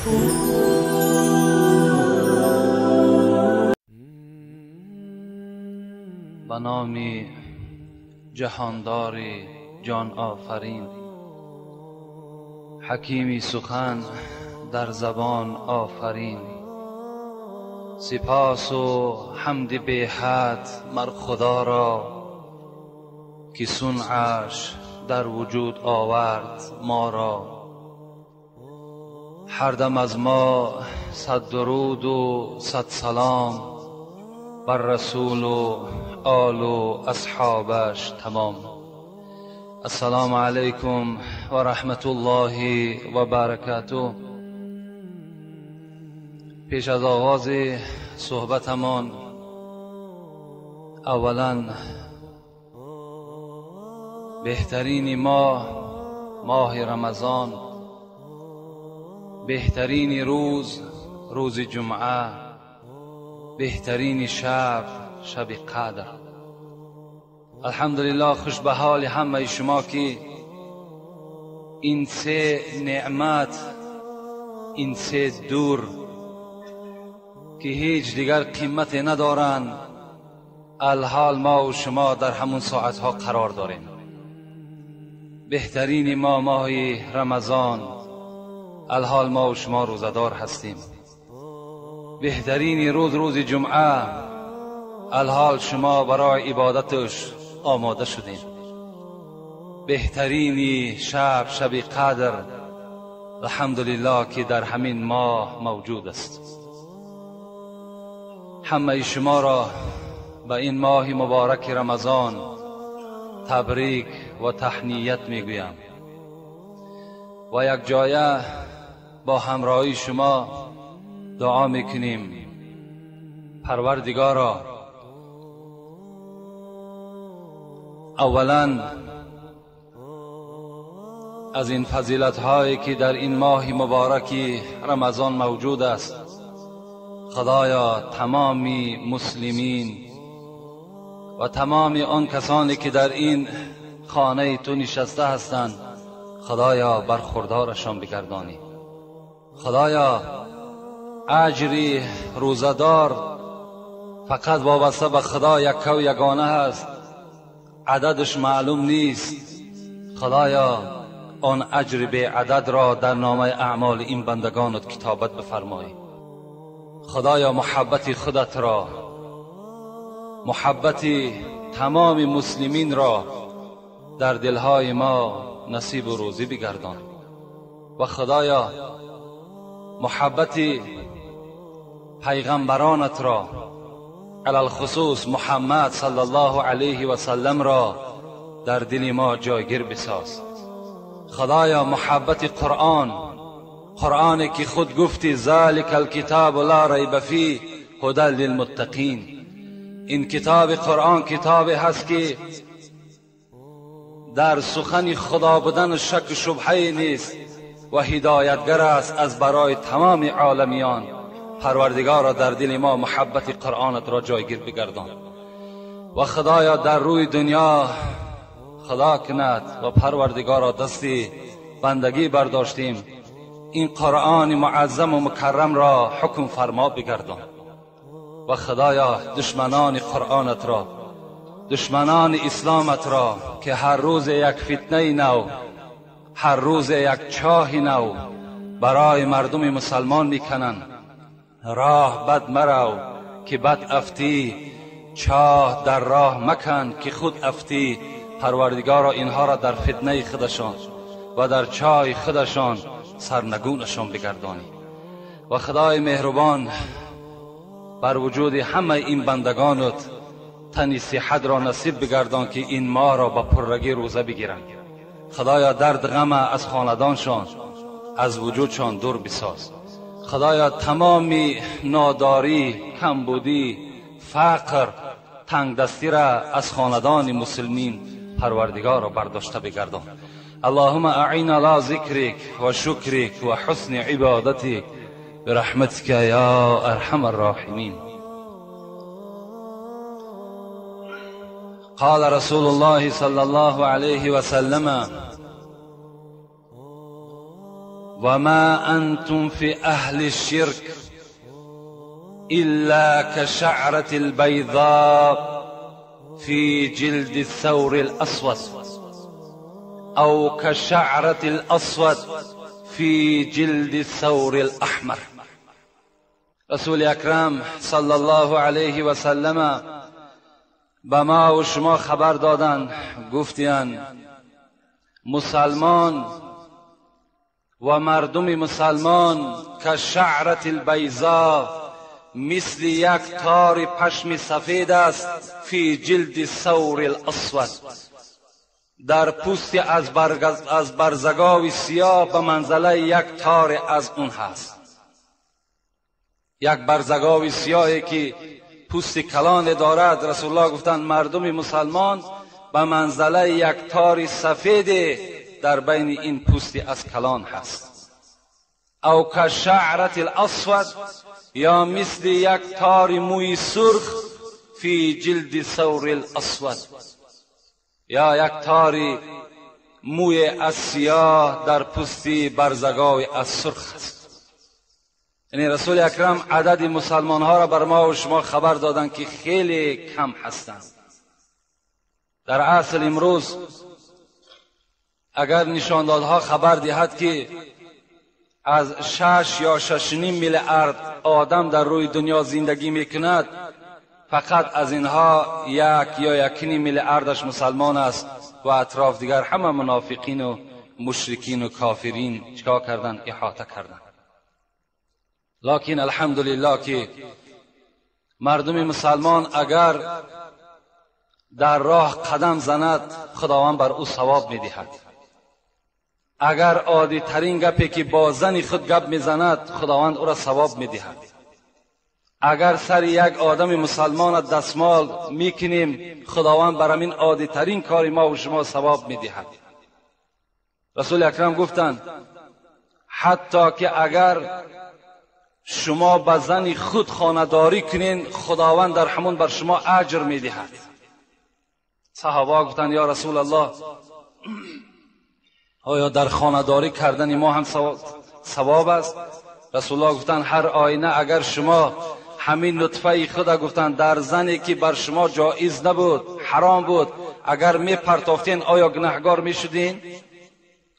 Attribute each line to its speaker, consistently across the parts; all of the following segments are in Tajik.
Speaker 1: به نام جهاندار جان آفرین، حکیمی سخن در زبان آفرین، سپاس و حمد بی حد مر خدا را که صنعش در وجود آورد ما را. هر دم از ما صد درود و صد سلام بر رسول و آل و اصحابش تمام. السلام علیکم و رحمت الله و برکاته. پیش از آغاز صحبتمان اولا بهترین ماه، ماه رمضان، بهترین روز، روز جمعه، بهترین شب، شب قدر. الحمدلله خوش به حال همه شما که این سه نعمت، این سه دور که هیچ دیگر قیمت ندارند، الحال ما و شما در همون ساعتها قرار داریم. بهترین ما ماه رمضان، الحال ما و شما روزدار هستیم. بهترین روز، روز جمعه، الحال شما برای عبادتش آماده شدیم. بهترین شب، شب قدر، الحمدلله که در همین ماه موجود است. همه شما را به این ماه مبارک رمضان تبریک و تهنیت میگویم و یک جایه با همراهی شما دعا میکنیم پروردگارا اولا از این فضیلت هایی که در این ماه مبارک رمضان موجود است، خدایا تمام مسلمین و تمام آن کسانی که در این خانه تو نشسته هستند، خدایا برخوردارشان بگردانی. خدایا اجری روزدار فقط وابسته به خدا یک و یگانه هست، عددش معلوم نیست. خدایا آن اجر به عدد را در نامه اعمال این بندگانت کتابت بفرمایی. خدایا محبت خودت را، محبت تمام مسلمین را در دلهای ما نصیب و روزی بگردان. و خدایا محبت پیغمبرانت را، علی الخصوص محمد صلی الله علیه و سلم را در دل ما جایگیر بساز. خدایا محبت قرآن، قرآنی که خود گفتی ذلک الکتاب لا ریب فیه هدی للمتقین. این کتاب قرآن کتابی هست که در سخن خدا بودن شک و شبهه نیست و هدایتگر است از برای تمام عالمیان. پروردگار را در دل ما محبت قرآنت را جایگیر بگردان. و خدایا در روی دنیا خدا کند و پروردگار را دستی بندگی برداشتیم، این قرآن معظم و مکرم را حکم فرما بگردان. و خدایا دشمنان قرآنت را، دشمنان اسلامت را که هر روز یک فتنه نو، هر روز یک چاه نو برای مردم مسلمان میکنند، راه بد مرو که بد افتی، چاه در راه مکن که خود افتی. پروردگارا اینها را در فتنه خودشان و در چای خودشان سرنگونشان بگردانی. و خدای مهربان بر وجود همه این بندگانت تنی صحت را نصیب بگردان که این ماه را با پررگی روزه بگیرند. خدایا درد غم از خاندانشان، از وجودشان دور بساز. خدایا تمامی ناداری، کمبودی، فقر، تنگ دستی را از خاندان مسلمین پروردگار را برداشته بگردان. اللهم اعنا على ذکرک و شکرک و حسن عبادتک برحمتک یا ارحم الراحمین. قال رسول الله صلى الله عليه وسلم: و ما انتم فی اهل الشرک الا كشعرة البيضاء في جلد الثور الاسود او كشعرة الاسود في جلد الثور الاحمر. رسول اکرم صلی الله علیه و سلم به ما و شما خبر دادند، گفتند مسلمان و مردم مسلمان که شعرت البیضا، مثل یک تار پشم سفید است، فی جلد ثور الاسود، در پوست از برزگاو سیاه به منزله یک تار از اون هست. یک برزگاو سیاهی که پوست کلان دارد، رسول الله گفتند مردم مسلمان به منزله یک تار سفید در بین این پوست از کلان هست. او که شعرت الاسود، یا مثل یک تار موی سرخ، فی جلد ثور الاسود، یا یک تار موی از سیاه در پوست برزگاو از سرخ است. یعنی رسول اکرم عدد مسلمان ها را بر ما و شما خبر دادند که خیلی کم هستند. در اصل امروز اگر نشاندادها خبر دهد که از 6 یا 6.5 میلیارد آدم در روی دنیا زندگی میکند، فقط از اینها 1 یا 1.5 میلیاردش مسلمان است و اطراف دیگر همه منافقین و مشرکین و کافرین چیکار کردن؟ احاطه کردن. لکن الحمدلله که مردم مسلمان اگر در راه قدم زند، خداوند بر او ثواب میدهد. اگر عادی ترین گپی که با زن خود گپ میزند، خداوند او را ثواب میدهد. اگر سر یک آدم مسلمان دستمال میکنیم، خداوند بر همین عادی ترین کار ما و شما ثواب میدهد. رسول اکرم گفتند حتی که اگر شما به زن خود خانه‌داری کنین، خداوند در همون بر شما اجر میدهد. صحابه گفتند یا رسول الله، آیا در خانه‌داری کردن ما هم ثواب است؟ رسول الله گفتند هر آینه اگر شما همین نطفه خود گفتند در زنی که بر شما جایز نبود، حرام بود، اگر می پرتافتین آیا گناهگار می شدین؟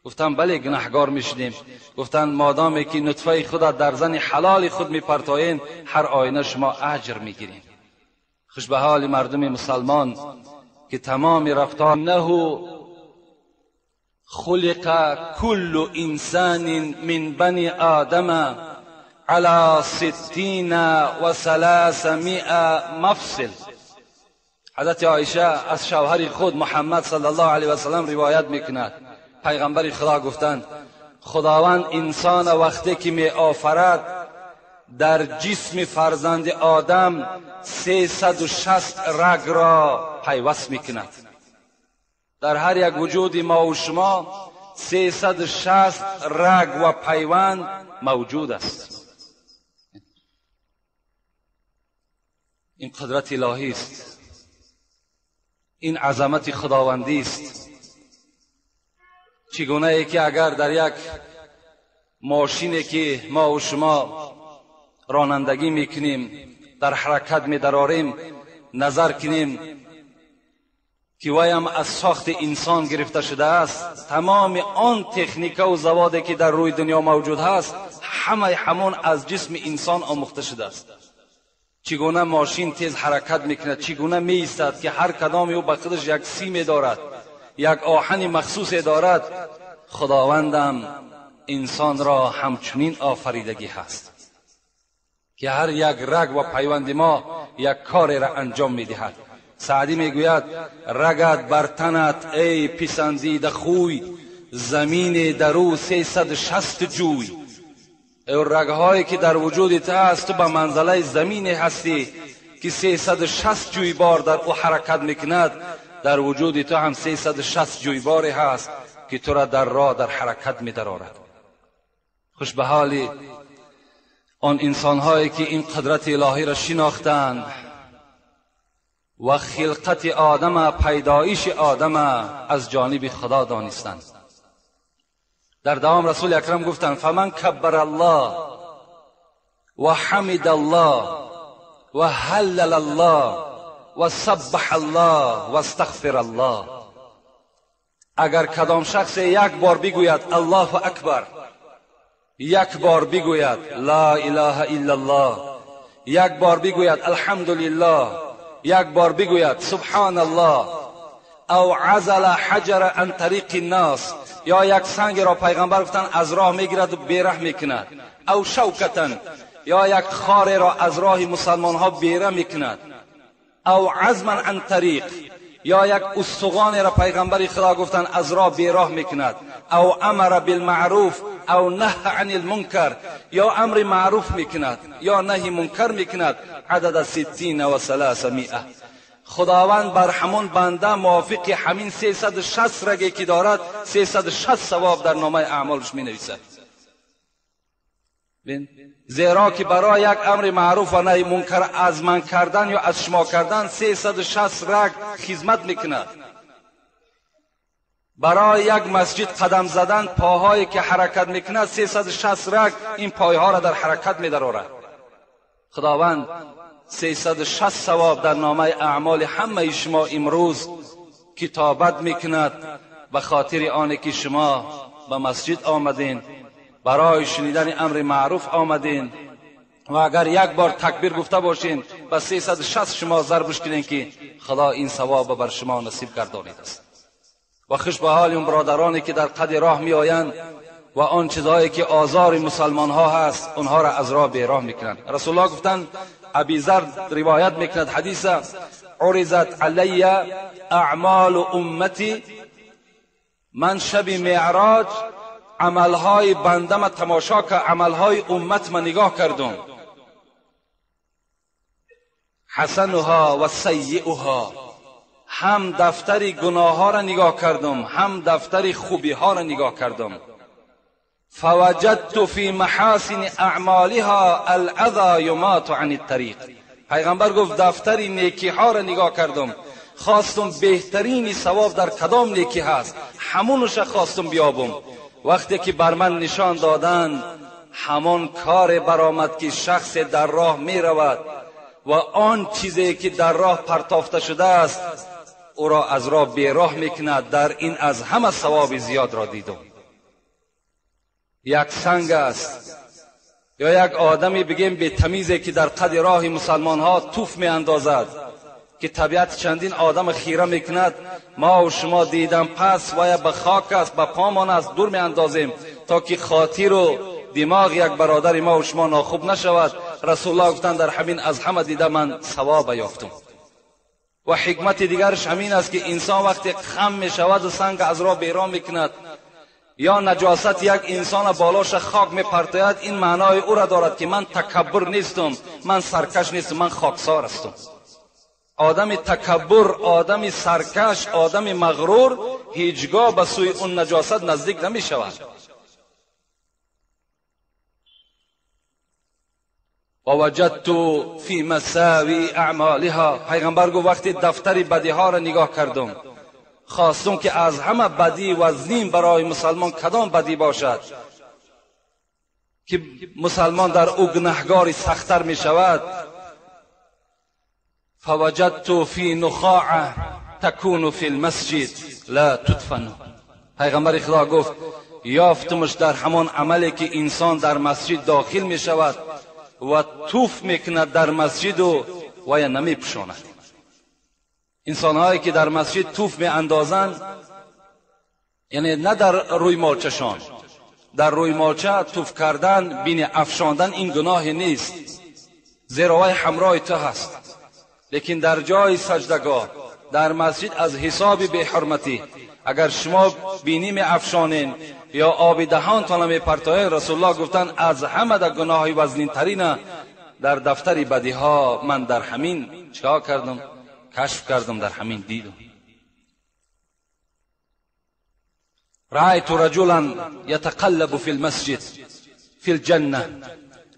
Speaker 1: گفتن بله گناهگار می شدیم. گفتن مادامی که نطفه خود در زن حلال خود می پرتاین، هر آینه شما اجر می گیرین. خوش به حال مردم مسلمان که تمام رفتار نه خلق كل انسان من بني آدم على 60 و 300 مفصل. حضرت عایشه از شوهر خود محمد صلی الله علیه و سلم روایت میکند، پیغمبر خدا گفتند خداوند انسان وقتی که می آفرد در جسم فرزند آدم 360 رگ را پیوست میکند. در هر یک وجود ما و شما 360 رگ و پیوند موجود است. این قدرت الهی است، این عظمت خداوندی است. چگونه ای که اگر در یک ماشینی که ما و شما رانندگی میکنیم، در حرکت میدراریم، نظر کنیم که وایم از ساخت انسان گرفته شده است، تمام آن تکنیک و زوادی که در روی دنیا موجود هست، همه همون از جسم انسان آموخته شده است. چگونه ماشین تیز حرکت میکند، چگونه میایستد که هر کدام او به خودش یک سیم دارد، یک آهن مخصوص دارد. خداوندم انسان را همچنین آفریدگی هست که هر یک رگ و پیوند ما یک کار را انجام میدهد. سعدی میگوید رگت بر تنت ای پسندیده خوی، زمین در او 360 جوی. ای رگهایی که در وجود تو هست، تو به منزله زمین هستی که 360 جویبار در او حرکت میکند. در وجود تو هم 360 جویباری هست که تو را در راه در حرکت میدرارد. خوش به حال آن انسانهایی که این قدرت الهی را شناختند و خلقت آدم، پیدایش آدم از جانب خدا دانستند. در دوام رسول اکرم گفتند فمن کبر الله و حمد الله و هلل الله و سبح الله و استغفر الله. اگر کدام شخص یک بار بگوید الله اکبر، یک بار بگوید لا اله الا الله، یک بار بگوید الحمدلله، یک بار بگوید سبحان الله، او عزل حجر عن طریق الناس، یا یک سنگ را پیغمبر گفتن از راه میگیرد و بیره میکند، او شوکتن، یا یک خار را از راه مسلمان ها بیره میکند، او عزما عن طریق، یا یک استخوان را پیغمبر خدا گفتن از راه بیراه میکند، او امر بالمعروف او نهی عن المنکر، یا امر معروف میکند یا نهی منکر میکند، عدد 360. خداوند بر همون بنده موافق همین 360 رگی که دارد 360 ثواب در نامه اعمالش می نویسد. زیرا که برای یک امر معروف و نهی منکر از من کردن یا از شما کردن 360 رگ خدمت میکند. برای یک مسجد قدم زدن پاهایی که حرکت میکند 360 رگ این پایها را در حرکت میدارد. خداوند 360 ثواب در نامه اعمال همه شما امروز کتابت میکند به خاطر آنه که شما به مسجد آمدین، برای شنیدن امر معروف آمدین، و اگر یک بار تکبیر گفته باشین به 360 شما ضربش کنین که خدا این ثواب بر شما نصیب گردانید است. و خوش به حال اون برادرانی که در قد راه می آیند و آن چیزهایی که آزار مسلمان ها هست اونها را از راه بیراه میکنند. رسول الله گفتند، ابی ذر روایت میکند حدیث، عرضت علی اعمال امتی، من شب معراج عملهای بنده ما تماشا که عملهای امت ما نگاه کردم، حسنها و سیئها، هم دفتر گناه ها را نگاه کردم هم دفتر خوبی ها را نگاه کردم. فوجدت فی محاسن اعمالها الاذی یمات عن الطریق. پیغمبر گفت دفتر نیکی ها را نگاه کردم، خواستم بهترین ثواب در کدام نیکی هست همونش خواستم بیابم. وقتی که بر من نشان دادن همان کار برآمد که شخص در راه می رود و آن چیزی که در راه پرتافته شده است او را از راه بیراه میکند، در این از همه ثواب زیاد را دیدم. یک سنگ است یا یک آدمی بگیم به تمیزی که در قد راه مسلمان ها توف می اندازد که طبیعت چندین آدم خیره میکند، ما و شما دیدم پس و یا به خاک است به پامان است دور می اندازیم تا که خاطر و دماغ یک برادر ما و شما ناخوب نشود. رسول الله گفتند در همین از همه دیده من ثواب یافتم. و حکمت دیگرش همین است که انسان وقتی خم می شود و سنگ از راه بیرون میکند یا نجاست یک انسان بالاش خاک می پرتاید، این معنای او را دارد که من تکبر نیستم، من سرکش نیستم، من خاکسار هستم. آدم تکبر، آدم سرکش، آدم مغرور هیچگاه به سوی اون نجاست نزدیک نمی شود. و وجدت فی مساوی اعمالها. پیغمبر گفت وقتی دفتر بدی ها را نگاه کردم خواستم که از همه بدی وزنین برای مسلمان کدام بدی باشد که مسلمان در او گناهگاری سختتر می شود. فوجدت فی نخاعه تکون فی المسجد لا تدفن. پیغمبر خدا گفت یافتمش در همان عملی که انسان در مسجد داخل می شود و توف میکند در مسجد و یا نمی پوشاند. انسان هایی که در مسجد توف می اندازند، یعنی نه در روی مالچشان، در روی مالچه توف کردن بین افشاندن این گناه نیست، زیرا وی همراه تو هست، لیکن در جای سجدگاه در مسجد از حساب بی حرمتی اگر شما بینی می افشانین یا آب دهانتان می پرتاین، رسول الله گفتن از همه در گناه وزنین ترین در دفتر بدی ها من در همین چیکار کردم؟ کشف کردم، در همین دیدم. رأیت رجلا یتقلب فی المسجد فی الجنه.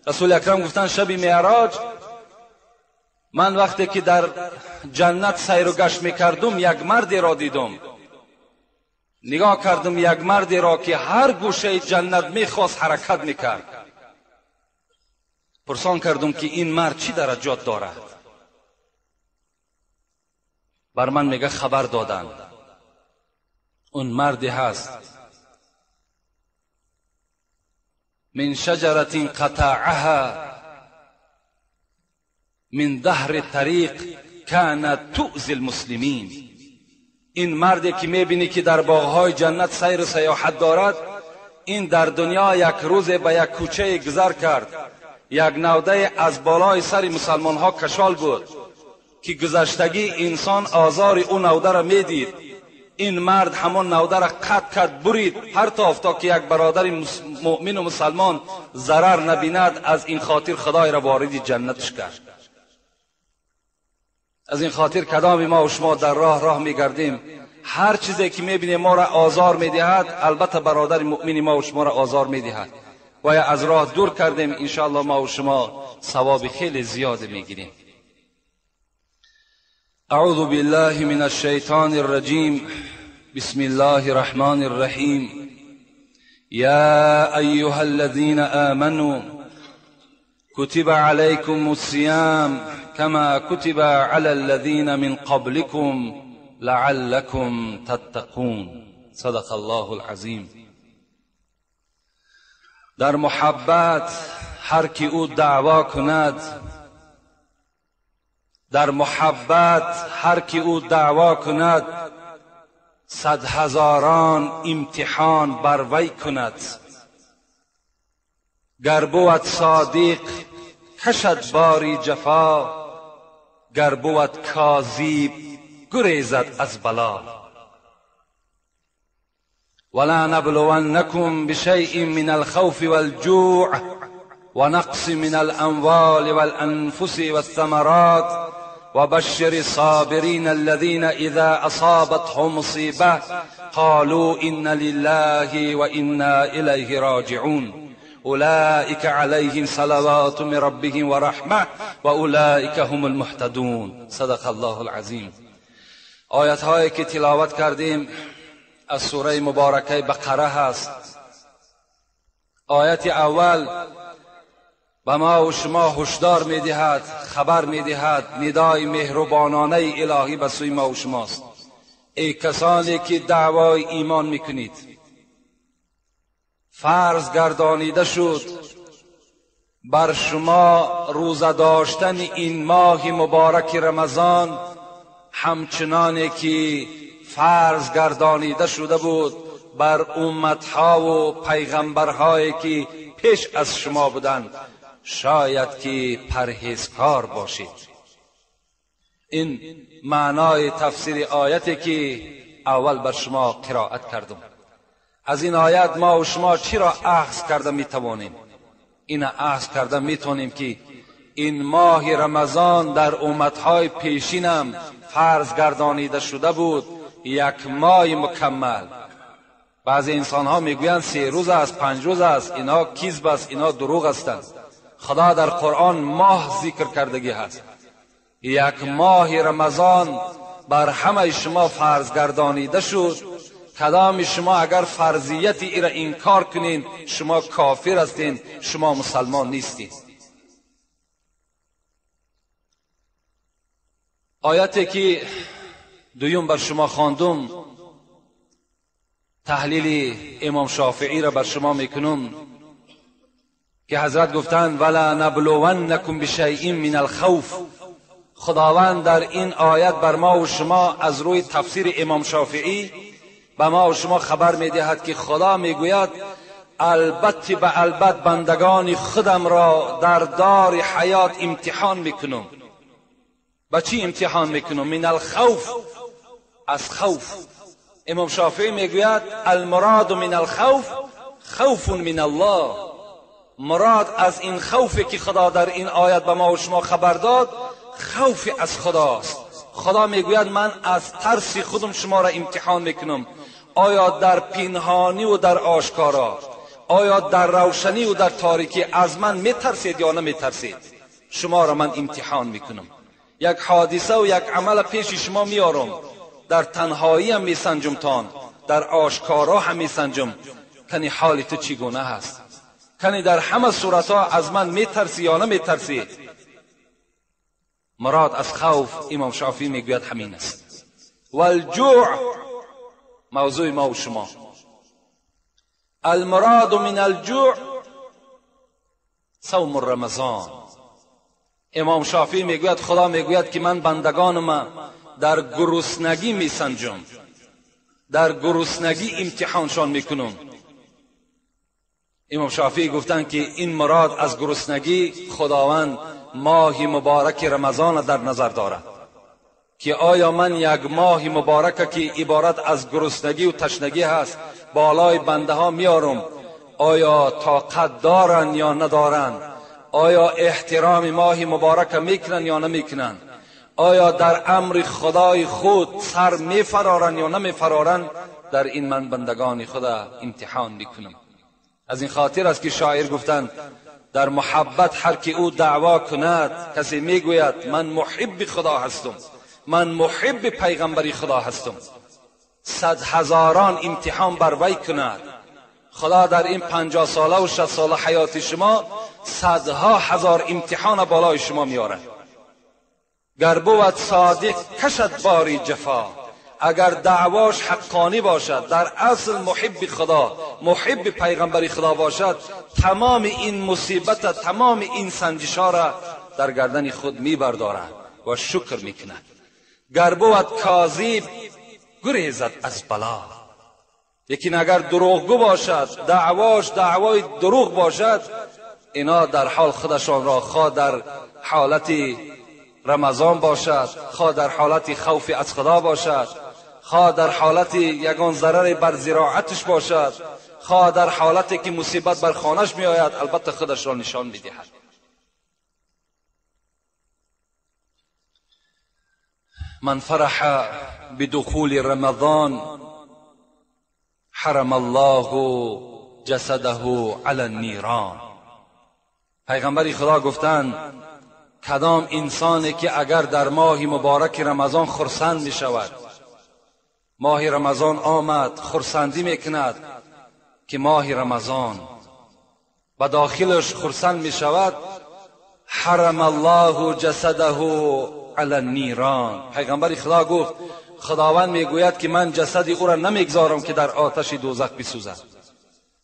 Speaker 1: رسول اکرم گفتن شب معراج من وقتی که در جنت سیر و گشت میکردم یک مردی را دیدم نگاه کردم یک مردی را که هر گوشه جنت میخواست حرکت میکرد. پرسان کردم که این مرد چی درجات دارد؟ بر من میگه خبر دادن اون مردی هست من شجرة قطعها من ظهر طریق كانت تؤذی المسلمین. این مردی که میبینی که در باغهای جنت سیر و سیاحت دارد، این در دنیا یک روز به یک کوچه گذر کرد، یک نوده از بالای سر مسلمان ها کشال بود که گذشتگی انسان آزار او نوده را میدید. این مرد همون نوده را قطع کرد، برید، پرتافت تا که یک برادر مؤمن و مسلمان ضرر نبیند. از این خاطر خدای را وارد جنتش کرد. از این خاطر کدام ما و شما در راه میگردیم، هر چیزی که میبینیم ما را آزار میدهد، البته برادر مؤمن ما و شما را آزار میدهد و یا از راه دور کردیم، انشاءالله ما و شما ثواب خیلی زیاد میگیریم. اعوذ بالله من الشیطان الرجیم. بسم الله الرحمن الرحیم. یا ایها الذین آمنوا كتب عليكم الصيام كما كتب على الذين من قبلكم لعلكم تتقون. صدق الله العظیم. در محبت هر کی او دعوا کند، در محبت هر کی او دعوا کند، صد هزاران امتحان بر وی کند. گر بود صادق کشد باری جفا، گر بود کاذب گریزد از بلا. ولا نبلونکم بشیء من الخوف والجوع ونقص من الاموال والانفس والثمرات وبشر الصابرین الذین اذا اصابتهم مصیبه قالوا انا لله وانا الیه راجعون اولئک علیهم صلوات من ربهم ورحمه و اولئک هم المهتدون. صدق الله العظیم. آیت هایی که تلاوت کردیم از سوره مبارکه بقره هست. آیت اول به ما و شما هشدار میدهد، خبر میدهد، ندای مهربانانه الهی به سوی ما و شماست. ای کسانی که دعوای ایمان میکنید، فرض گردانیده شد بر شما روزه داشتن این ماه مبارک رمضان، همچنانی که فرض گردانیده شده بود بر امتها و پیغمبرهایی که پیش از شما بودند، شاید که پرهیزکار باشید. این معنای تفسیر آیتی که اول بر شما قرائت کردم. از این آیت ما و شما چی را اخذ کرده میتوانیم؟ این اخذ کرده میتوانیم که این ماه رمضان در امتهای پیشینم فرض گردانیده شده بود، یک ماه مکمل. بعضی انسان ها میگویند 3 روز است، 5 روز است، اینا کذب است، اینا دروغ هستند. خدا در قرآن ماه ذکر کردگی هست. یک ماه رمضان بر همه شما فرض گردانیده شد. کدام شما اگر فرضیت ای را انکار کنین، شما کافر هستین، شما مسلمان نیستین. آیتی که دویم بر شما خواندم، تحلیل امام شافعی را بر شما میکنم که حضرت گفتند ولا نبلونکم بشیء من الخوف. خداوند در این آیت بر ما و شما از روی تفسیر امام شافعی به ما و شما خبر میدهد که خدا میگوید البته به البته بندگان خودم را در دار حیات امتحان میکنم. با چی امتحان میکنم؟ من الخوف، از خوف. امام شافعی میگوید المراد من الخوف خوف من الله. مراد از این خوفی که خدا در این آیت به ما و شما خبر داد، خوف از خداست. خدا میگوید من از ترس خودم شما را امتحان میکنم، آیا در پنهانی و در آشکارا، آیا در روشنی و در تاریکی از من میترسید یا نمیترسید؟ شما را من امتحان میکنم. یک حادثه و یک عمل پیش شما میارم، در تنهایی هم میسنجمتان، در آشکارا هم میسنجم. کنی حال تو چگونه هست؟ کنی در همه صورتها از من میترسی یا نمیترسی؟ مراد از خوف امام شافعی میگوید همین است. والجوع موضوع ما و شما. المراد من الجوع صوم رمضان. امام شافعی میگوید خدا میگوید که من بندگانم در گرسنگی میسنجم، در گرسنگی امتحانشان میکنم. امام شافعی گفتند که این مراد از گرسنگی خداوند ماه مبارک رمضان در نظر دارد که آیا من یک ماه مبارک که عبارت از گرسنگی و تشنگی هست بالای بنده ها میارم، آیا طاقت دارن یا ندارن؟ آیا احترام ماه مبارک میکنن یا نمیکنن؟ آیا در امر خدای خود سر میفرارن یا نمیفرارن؟ در این من بندگان خدا امتحان میکنم. از این خاطر است که شاعر گفتند در محبت هر که او دعوا کند، کسی میگوید من محب خدا هستم، من محب پیغمبری خدا هستم، 100,000 امتحان بر وی کند. خدا در این 50 ساله و 60 ساله حیات شما 100,000 امتحان بالای شما میارد. گر بود صادق کشد باری جفا، اگر دعواش حقانی باشد، در اصل محب خدا، محب پیغمبری خدا باشد، تمام این مصیبت، تمام این سنجشا را در گردن خود میبردارد و شکر میکند. گر بود کاذب گریزد از بلا، لیکن اگر دروغگو باشد، دعواش دعوای دروغ باشد، اینا در حال خودشان را خواه در حالت رمضان باشد، خواه در حالت خوف از خدا باشد، خواه در حالت یگان ضرر بر زراعتش باشد، خواه در حالتی که مصیبت بر خانهش می آید، البته خودش را نشان می دهد. من فرح بدخول رمضان حرم الله جسده علی النیران. پیغمبر خدا گفتند کدام انسانی که اگر در ماه مبارک رمضان خرسند می شود، ماه رمضان آمد خرسندی می کند که ماه رمضان به داخلش خرسند می شود، حرم الله جسده علی النیران. پیغمبر خدا گفت خداوند میگوید که من جسد او را نمیگذارم که در آتش دوزخ بسوزد،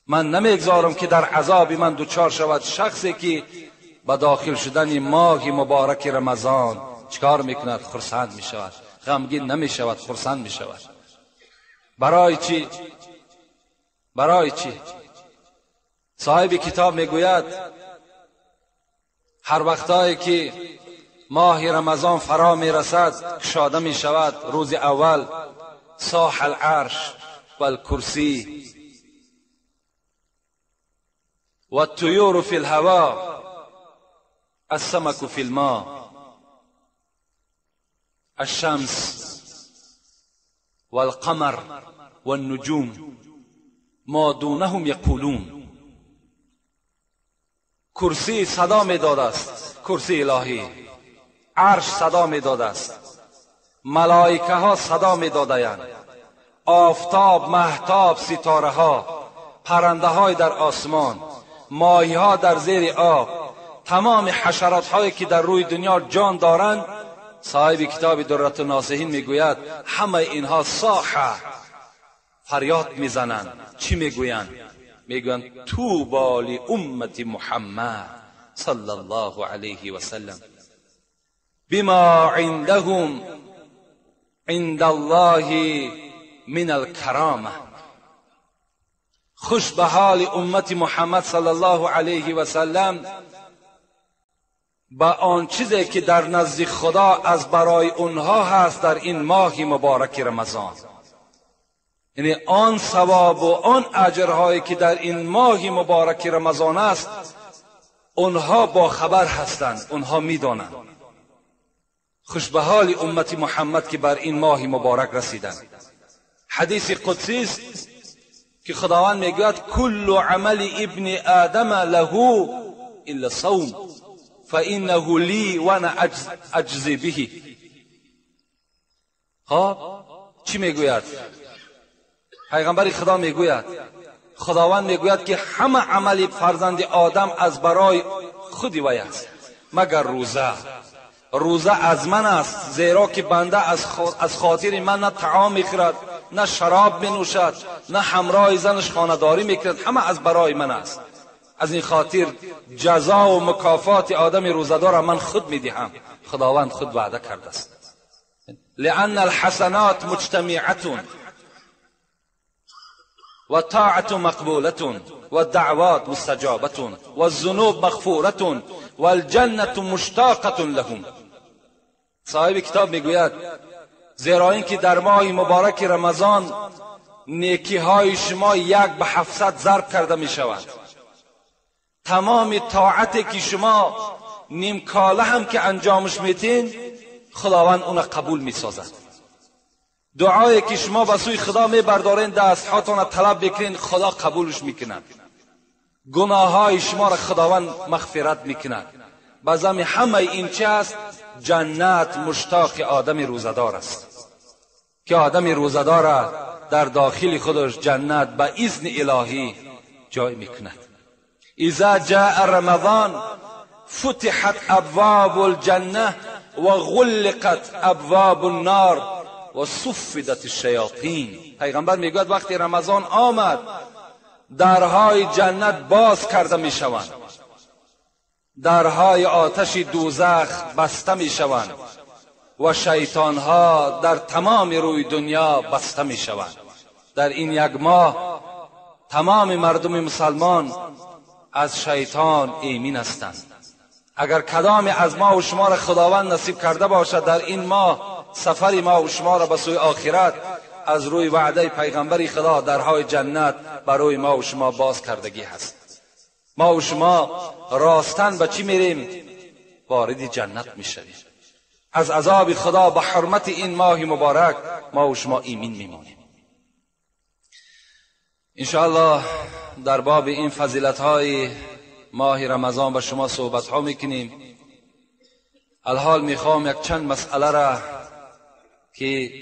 Speaker 1: من نمیگذارم که در عذاب من دچار شود. شخصی که به داخل شدن ماه مبارک رمضان چکار میکند؟ خرسند میشود، غمگین نمیشود، خرسند میشود. برای چی؟ برای چی؟ صاحب کتاب میگوید هر وقتایی که ماه رمضان فرا میرسد کشاده میشود، روز اول صاح العرش والکرسی والطیور فی الهوا السمك في الماء الشمس والقمر والنجوم ما دونهم یقولون. کرسی صدا میداد است، کرسی الهی، عرش صدا میداد است، ملائکه ها صدا میدادند، آفتاب، مهتاب، ستاره ها، پرنده های در آسمان، ماهی ها در زیر آب، تمام حشرات هایی که در روی دنیا جان دارند. صاحب کتاب درة الناصحین میگوید همه اینها صاحه فریاد میزنند. چی میگویند؟ میگویند طوبی لامت محمد صلی الله علیه و سلم بما عندهم عند الله من الکرامه. خوش به حال امت محمد صلی الله علیه و سلم با آن چیزی که در نزد خدا از برای اونها هست در این ماه مبارک رمضان، یعنی آن ثواب و آن اجرهایی که در این ماه مبارک رمضان است اونها با خبر هستند، اونها میدانند. خوش به حال امت محمد که بر این ماه مبارک رسیدند. حدیث قدسی است که خداوند میگوید کل عمل ابن آدم له الا صوم فانه لی وانا اجزی به. خب چی میگوید؟ پیغمبر خدا میگوید، خداوند میگوید که همه عمل فرزند آدم از برای خودی وی است مگر روزه. روزه از من است، زیرا که بنده از خاطر من نه طعام میخورد، نه شراب مینوشد، نه همراه زنش خانه‌داری میکند، همه از برای من است. از این خاطر جزا و مکافات آدم روزه‌دار را من خود میدهم. خداوند خود وعده کرده است. لأن الحسنات مجتمعة و طاعة مقبولة و دعوات مستجابة و الذنوب مغفورة و الجنة مشتاقة لهم. صاحب کتاب میگوید زیرا اینکه در ماه مبارک رمضان نیکی های شما 1 به 700 ضرب کرده می شود. تمام طاعتی که شما نیم کاله هم که انجامش میتین، خداوند اون قبول میسازد. دعایی که شما به سوی خدا میبردارین، دستهاتان طلب بکنین، خدا قبولش میکند. گناه های شما را خداوند مغفرت میکند. بزم همه این چه است؟ جنت مشتاق آدم روزدار است که آدم روزدار در داخل خودش جنت به اذن الهی جای میکند. اذا جاء رمضان فتحت ابواب الجنه و غلقت ابواب النار و صفدت الشیاطین. پیغمبر میگوید وقتی رمضان آمد، درهای جنت باز کرده میشوند، درهای آتش دوزخ بسته میشوند و شیطانها در تمام روی دنیا بسته میشوند. در این یک ماه تمام مردم مسلمان از شیطان ایمین هستند. اگر کدام از ما و شما را خداوند نصیب کرده باشد در این ماه سفر ما و شما را به سوی آخرت، از روی وعده پیغمبر خدا درهای جنت برای ما و شما باز کردگی هست. ما و شما راستن به چی میریم؟ وارد جنت میشویم. از عذاب خدا به حرمت این ماه مبارک ما و شما ایمین میمانیم. انشاءالله در باب این فضیلت های ماه رمضان با شما صحبت ها میکنیم. الحال میخوام یک چند مسئله را که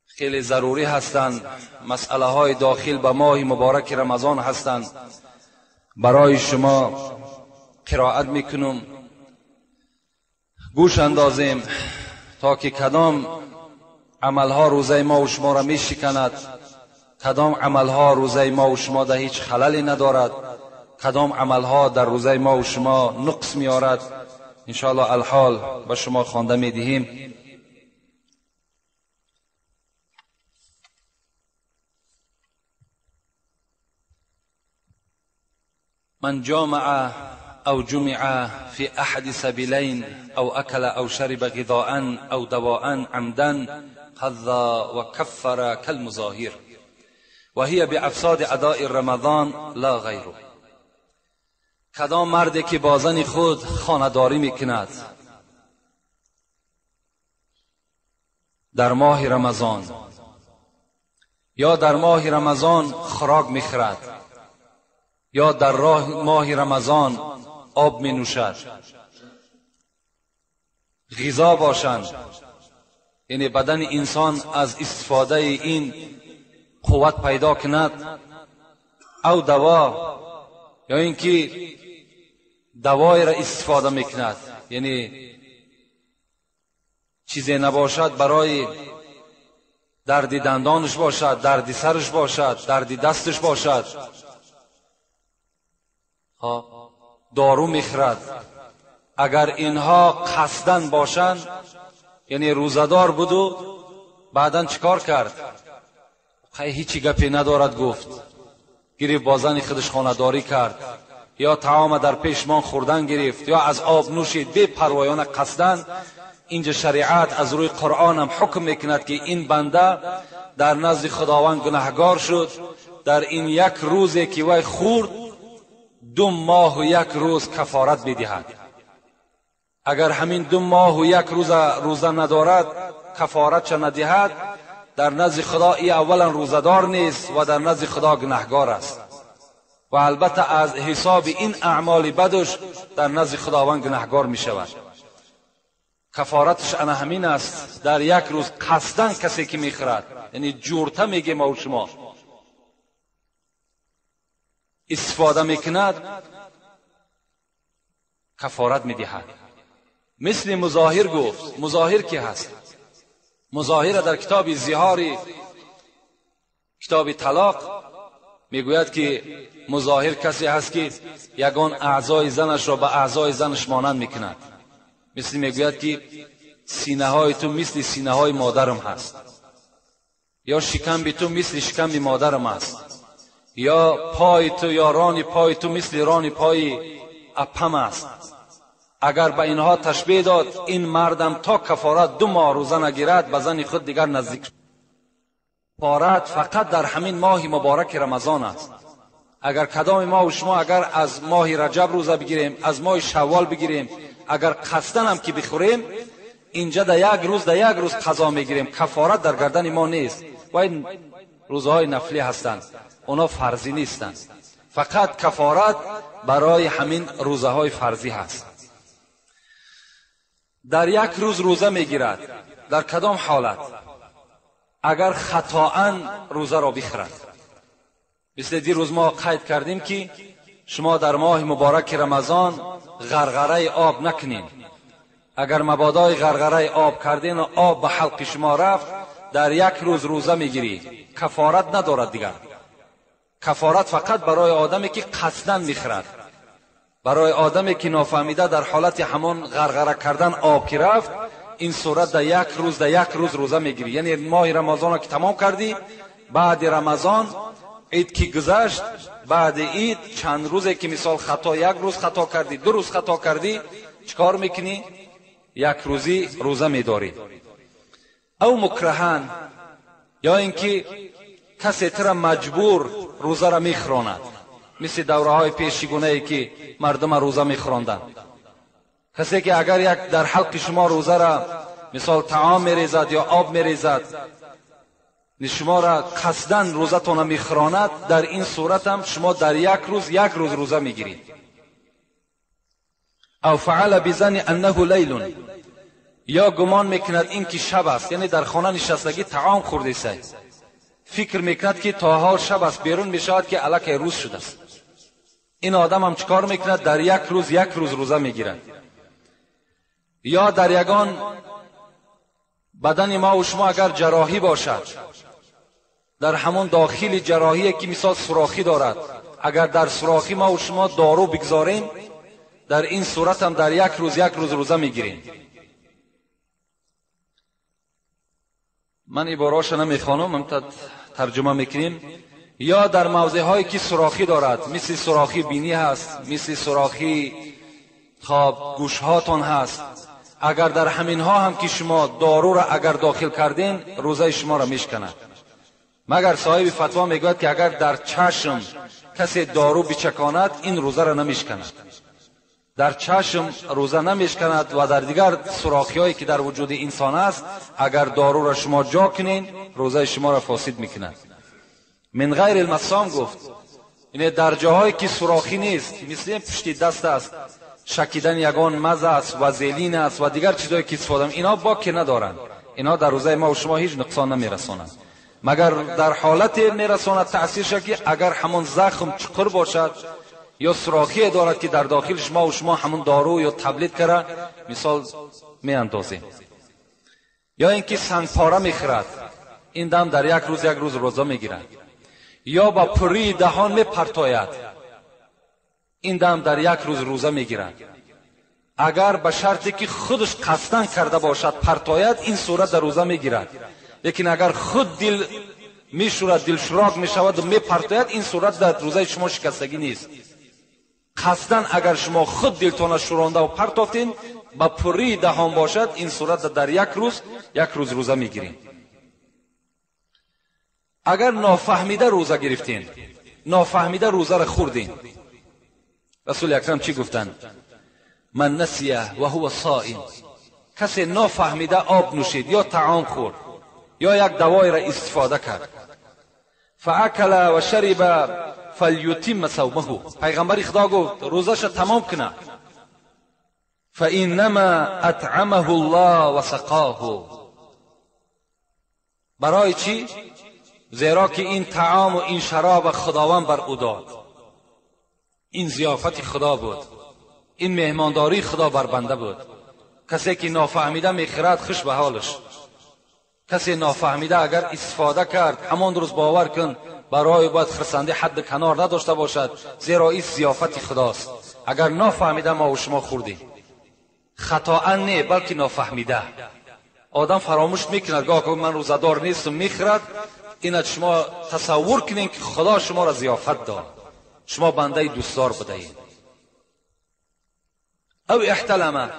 Speaker 1: خیلی ضروری هستند، مسئله های داخل به ماه مبارک رمضان هستند، برای شما قرائت میکنم. گوش اندازیم تا که کدام عملها روزه ما و شما را میشکند، کدام عملها روزه ما و شما در هیچ خللی ندارد، کدام عملها در روزه ما و شما نقص میارد. انشاءالله الحال به شما خوانده میدهیم. من جامع أو جمع في أحد سبيلين أو أكل أو شرب غذاء أو دواء عمدا قضى وكفر كالمظاهر وهي بأفساد أداء رمضان لا غیره. کدام مردی که با زن خود خانه‌داری میکند در ماه رمضان یا در ماه رمضان خوراک میخورد یا در راه ماه رمضان آب می نوشد، غذا باشند، یعنی بدن انسان از استفاده این قوت پیدا کند، او دوا یا اینکه دوای را استفاده میکند، یعنی چیزی نباشد برای درد دندانش باشد، درد سرش باشد، درد دستش باشد، دارو میخرد. اگر اینها قصدن باشند، یعنی روزدار بود و بعدا چیکار کرد؟ هیچی گپی ندارد گفت، گرفت با زن خودش خانه‌داری کرد، یا طعام در پیشمان خوردن گرفت، یا از آب نوشید بی پروایانه قصدن. اینجا شریعت از روی قرآن هم حکم میکند که این بنده در نزد خداوند گناهگار شد. در این یک روزی که وی خورد 2 ماه و 1 روز کفارت میدهد. اگر همین 2 ماه و 1 روز روزه ندارد، کفارت چه ندهد، در نزد خدا ای اولا روزدار نیست و در نزد خدا گناهگار است و البته از حساب این اعمال بدش در نزد خداوند گناهگار می شود. Кафораташ ана ҳамин аст. Дар як рӯз қасдан касе ки мехӯрад, яъне ҷурта мегем мо шумо, истифода мекунад, кафорат медиҳад. Мисли музоҳир гуфт. Музоҳир ки ҳаст? Музоҳира дар китоби зиҳори китоби талоқ мегӯяд ки музоҳир касе ҳаст ки ягон аъзои занашро ба аъзои занаш монанд мекунад. Мисли мегӯяд ки синаҳои ту мисли синаҳои модарам ҳаст, ё шикамби ту мисли шикамби модарам аст, ё пои ту ё рони пои ту мисли рони пои апам аст. Агар ба инҳо ташбеҳ дод, ин мардам то кафорат 2 моҳ рӯза нагирад, ба зани худ дигар наздик. Кафорат фақат дар ҳамин моҳи мубораки Рамазон аст. Агар кадоми мо ва шумо агар аз моҳи Раҷаб рӯза бигирем, аз моҳи Шаввол бигирем, агар қасдан ҳам ки бихӯрем, инҷа дар як рӯз дар як рӯз қазо мегирем. Кафорат дар гардани мо нест. Ва ин рӯзаҳои нафлӣ ҳастанд, онҳо фарзӣ нестанд. Фақат кафорат барои ҳамин рӯзаҳои фарзӣ ҳаст. Дар як рӯз рӯза мегирад. Дар кадом ҳолат? Агар хатоан рӯзаро бихӯрад. Мисли дирӯз мо қайд кардем ки шумо дар моҳи мубораки Рамазон ғарғараи об накунед. Агар мабодои ғарғараи об карден ва об ба ҳалқи шумо рафт, дар як рӯз рӯза мегирӣ. Кафорат надорад дигар. Кафорат фақат барои одаме ки қасдан мехӯрад. Барои одаме ки нофаҳмида дар ҳолати ҳамон ғарғара кардан об ки рафт, ин сурат дар як рӯз дар як рӯз рӯза мегирӣ. Яъне моҳи Рамазонро ки тамом кардӣ, баъди Рамазон ид ки гузашт, баъди ид чанд рӯзе ки мисол хато як рӯз хато кардӣ, 2 рӯз хато кардӣ, чикор мекунӣ? Як рӯзӣ рӯза медорӣ. Ав мукраҳан, ё ин ки касе тура маҷбур рӯзаро мехӯронад, мисли давраҳои пешигунае ки мардума рӯза мехӯронданд. Касе ки агар як дар ҳалқи шумо рӯзара мисол таом мерезад ё об мерезад, шуморо қасдан рӯзатона мехӯронад, дар ин суратам шумо дар як рӯз як рӯз рӯза мегиред. Ав фаала бизани аннаҳу лайлун, ё гумон мекунад ин ки шаб аст, яъне дар хона нишастагӣ таом хӯрдесай, фикр мекунад ки то ҳол шаб аст, берун мешавад ки аллакай рӯз шудааст. Ин одамам чӣ кор мекунад? Дар як рӯз як рӯз рӯза мегирад. Ё дар ягон бадани мо ва шумо агар ҷарроҳӣ бошад, дар ҳамон дохили ҷарроҳие ки мисол сурохӣ дорад, агар дар сурохи мо ва шумо дору бигзорем, дар ин суратам дар як рӯз як рӯз рӯза мегирем. Ман ибораҳоша намехонам, тарҷума мекунем. Ё дар мавзеъҳое ки сурохӣ дорад, мисли сурохи бинӣ ҳаст, мисли сурохи хоб гӯшҳотон ҳаст, агар дар ҳаминҳо ҳам ки шумо доруро агар дохил карден, рӯзаи шуморо мешканад. Магар соҳиби фатво мегӯяд ки агар дар чашм касе дору бичаконад, ин рӯзаро намешканад. Дар чашм рӯза намешканад ва дар дигар сурохиҳое ки дар вуҷуди инсон аст, агар доруро шумо ҷо кунед, рӯзаи шуморо фосид мекунад. Мин ғайри алмассом гуфт, ине дар ҷоҳое ки сурохӣ нест, мисли пушти даст аст, шакидани ягон маза аст, вазелин аст ва дигар чизҳое ки истифода, инҳо боке надоранд. Инҳо дар рӯзаи мо ва шумо ҳеҷ нуқсон намерасонанд. Магар дар ҳолате мерасонад таъсирша ки агар ҳамон захм чуқур бошад ё сурохие дорад ки дар дохили шумо ва шумо ҳамон дору ё таблет кара мисол меандозем. Ё ин ки сангпора мехӯрад, ин дам дар як рӯз як рӯз рӯза мегирад. Ё ба пуррии даҳон мепартояд, ин дам дар як рӯз рӯза мегирад. Агар ба шарте ки худаш қасдан карда бошад партояд, ин сурат дар рӯза мегирад. Лекин агар худ дил мешӯрад, дилшурок мешавад ва мепартояд, ин сурат дар рӯзаи шумо шикастагӣ нест. Қасдан агар шумо худ дилтона шӯронда ва партофтин, ба пуррии даҳон бошад, ин сурат дар як рӯз як рӯз рӯза мегирем. Агар нофаҳмида рӯза гирифтин, нофаҳмида рӯзаро хӯрдин, расули акрам чӣ гуфтанд? Ман насия ва ҳува соим. Касе нофаҳмида об нӯшид ё таом хӯрд ё як давоеро истифода кард, фаакала ва шариба фалютимма савмаҳу, пайғамбари худо гуфт рӯзаша тамом кунад. فانما اطعمه الله وسقاه. برای چی؟ زیرا که این طعام و این شراب خداوند بر او داد. این ضیافت خدا بود، این مهمانداری خدا بر بنده بود. کسی که نافهمیده میخرد خوش به حالش. کسی نافهمیده اگر استفاده کرد همان روز باور کن برای باید خرسندی حد کنار نداشته باشد، زیرا این ضیافت خداست. اگر نافهمیده ما و شما خوردیم، خطا نه بلکه نافهمیده. آدم فراموش میکند، گاه که من روزه‌دار نیستم میخرد. این شما تصور کنین که خدا شما را ضیافت داد، شما بنده دوستدار بودید. او احتلمه،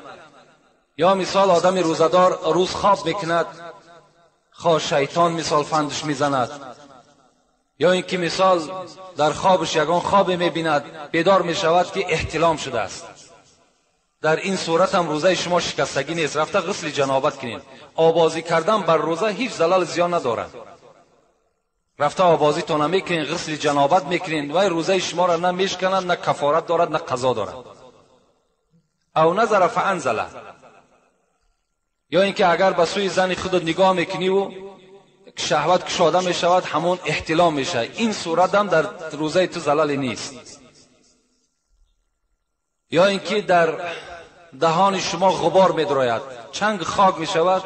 Speaker 1: یا مثال آدم روزه‌دار روز خواب میکند، خواه شیطان مثال فندش میزند، یا اینکه مثال در خوابش یگان خواب میبیند، بیدار میشود که احتلام شده است. در این صورت هم روزه شما شکستگی نیست، رفته غسل جنابت کنید. آبازی کردن بر روزه هیچ زلال زیان ندارد. رفته آبازی تو نمیکنین، غسل جنابت میکنین و روزه شما را نه میشکنند، نه کفارت دارد، نه قضا دارد. او نظر فانزله، یا اینکه اگر به سوی زن خودت نگاه میکنی و شهوت کشاده میشود، همون احتلام میشه. این صورت هم در روزه تو زلال نیست. یا اینکه در دهان شما غبار میدراید، چنگ خاک میشود،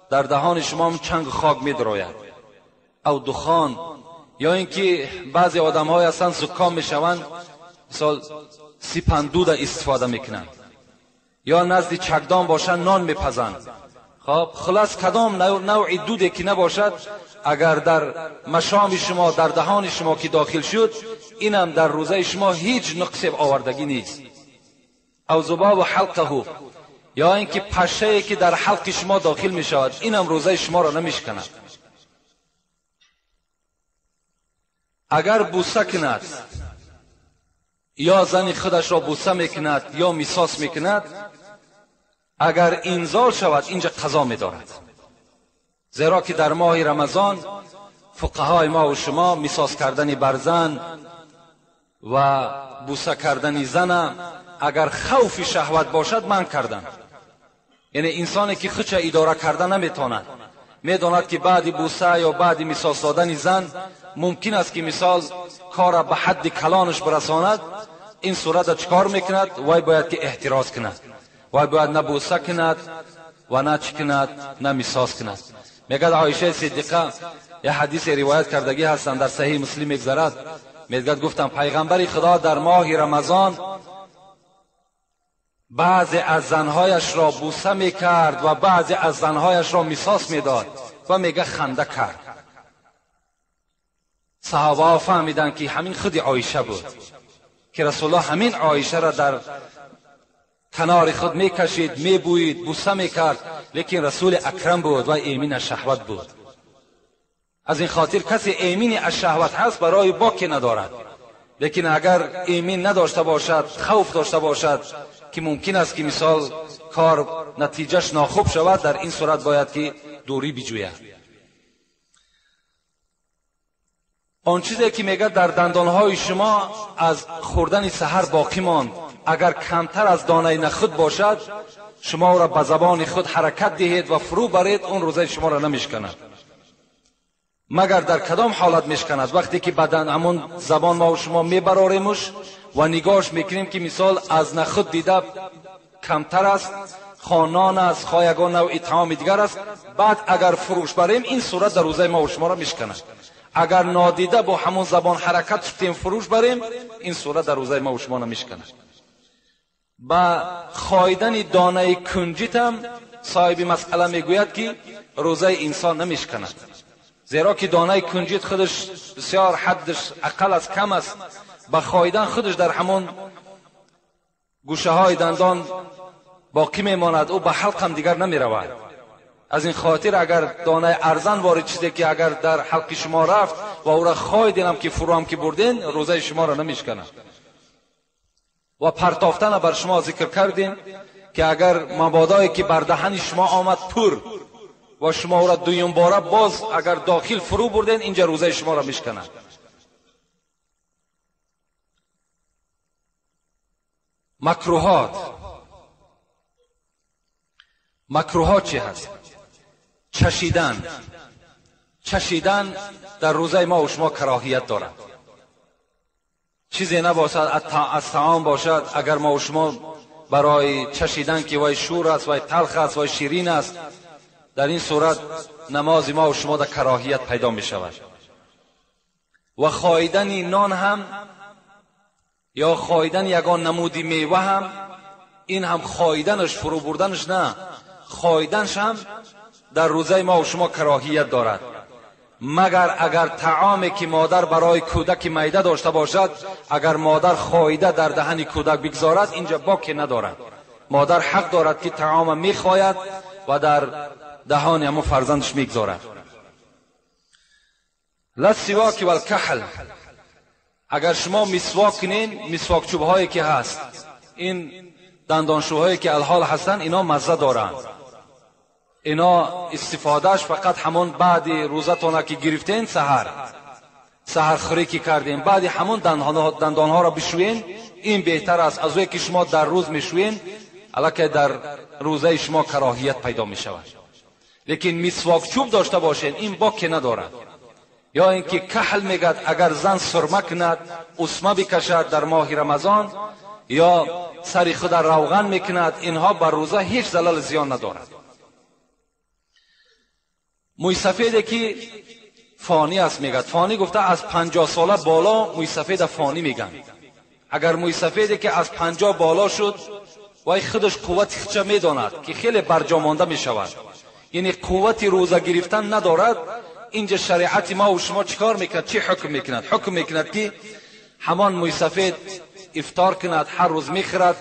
Speaker 1: در دهان شما هم چنگ خاک میدراید، او دخان. یا اینکه بعضی آدم های هستند زکام میشوند، مثال سیپندود استفاده میکنند، یا نزد چکدان باشند نان میپزند. خب خلاص کدام نوع دودی که نباشد، اگر در مشام شما، در دهان شما که داخل شد، اینم در روزه شما هیچ نقص آوردگی نیست. او ذباب حلقه، یا اینکه پشه که در حلق شما داخل می شود، اینم روزه شما را نمیشکند. اگر بوسه کند، یا زن خودش را بوسه میکند یا میساس میکند، اگر انزال شود اینجا قضا میدارد. زیرا که در ماه رمضان فقهای ما و شما میساس کردن بر زن و بوسه کردن زن اگر خوف شهوت باشد من کردن. یعنی انسانی که خودش اداره کرده نمیتواند، میداند که بعد بوسه یا بعد میساس دادن زن ممکن است که مثال کار به حد کلانش برساند، این صورت چکار میکند؟ وای باید که احتراز کند، وای باید نه بوسه کند و نه چی کند، نه میساس کند. میگد عایشه صدیقه یه حدیث روایت کردگی هستند در صحیح مسلم میگذرد، میگد گفتم پیغمبر خدا در ماه رمضان بعضی از زنهایش را بوسه میکرد و بعضی از زنهایش را میساس میداد و میگه خنده کرد. صحابه ها فهمیدند که همین خود عایشه بود که رسول الله همین عایشه را در کنار خود میکشید، میبویید، بوسه میکرد، لیکن رسول اکرم بود و ایمین از شهوت بود. از این خاطر کسی ایمین از شهوت هست برای باکی ندارد، لیکن اگر ایمین نداشته باشد، خوف داشته باشد که ممکن است که مثال کار نتیجهش ناخوب شود، در این صورت باید که دوری بجوید. آن چیزی که میگه در دندانهای شما از خوردن سحر باقی ماند، اگر کمتر از دانه نخود باشد شما را به زبان خود حرکت دهید و فرو برید، اون روزه شما را نمیشکند. مگر در کدام حالت میشکند؟ وقتی که بدن همون زبان ما و شما میبراریمش و نگاهش میکنیم که مثال از نخود دیده کمتر است، خانان است، خایگان نوع طعام دیگر است، بعد اگر فروش بریم این صورت در روزه ما و شما را میشکند. اگر نادیده با همون زبان حرکت شدیم فروش بریم، این صورت در روزه ما و شما نمیشکند. با خایدن دانه کنجیت هم صاحب مسئله میگوید که روزه انسان نمیشکند، زیرا که دانه کنجیت خودش بسیار حدش اقل از کم است، با خایدن خودش در همون گوشه های دندان باقی میماند، او به حلق هم دیگر نمیرود. از این خاطر اگر دانه ارزن وارد چیزی که اگر در حلق شما رفت و او را خایدین هم که فرو هم که بردین، روزه شما را نمیشکند. و پرتافتن بر شما ذکر کردیم که اگر مبادایی که بر دهن شما آمد پر و شما او را دویم باره باز اگر داخل فرو بردین، اینجا روزه شما را میشکند. مکروهات، Макрӯҳҳо чӣ ҳаст? Чашидан. Чашидан дар рӯзаи мо ва шумо кароҳият дорад. Чизе набошад, аз таом бошад, агар мо ва шумо барои чашидан ки вай шур аст, вай талх аст, вай ширин аст, дар ин сурат намози мо ва шумо дар кароҳият пайдо мешавад. Ва хоидани нон ҳам ё хоидани ягон намуди мева ҳам, ин ҳам хоиданаш, фурӯ бурданаш на, хоиданаш ҳам дар рӯзаи мо ва шумо кароҳият дорад. Магар агар таоме ки модар барои кӯдаки майда дошта бошад, агар модар хоида дар даҳани кӯдак бигзорад, инҷа боке надорад. Модар ҳақ дорад ки таома мехояд ва дар даҳони ҳамон фарзандаш мегзорад. Лассивоки валкаҳл. Агар шумо мисвок кунед, мисвокчӯбҳое ки ҳаст, ин дандоншӯҳое ки алҳол ҳастанд, ино мазза доранд. Ино истифодааш фақат ҳамон баъди рӯзатона ки гирифтен, саҳар саҳархӯрӣ ки кардем, баъди ҳамон дандонҳоро бишӯен, ин беҳтар аст аз ое ки шумо дар рӯз мешӯен, аллакай дар рӯзаи шумо кароҳият пайдо мешавад. Лекин мисвокчӯб дошта бошен, ин боке надорад. Ё ин ки каҳл мегӯяд, агар зан сурма кунад, усма бикашад дар моҳи Рамазон, ё сари худа равған мекунад, инҳо бар рӯза ҳеҷ залал зиён надорад. Мӯйсафеде ки фонӣ аст мегӯяд, фонӣ гуфта аз 50 сола боло мӯйсафеда фонӣ мегӯянд. Агар мӯйсафеде ки аз 50 боло шуд, вай худаш қуввати худша медонад ки хеле барҷомонда мешавад, яъне қуввати рӯза гирифтан надорад. Инҷа шариати мо ва шумо чӣ кор мекунад? Чӣ ҳукм мекунад? Ҳукм мекунад ки ҳамон мӯйсафед ифтор кунад, ҳар рӯз мехӯрад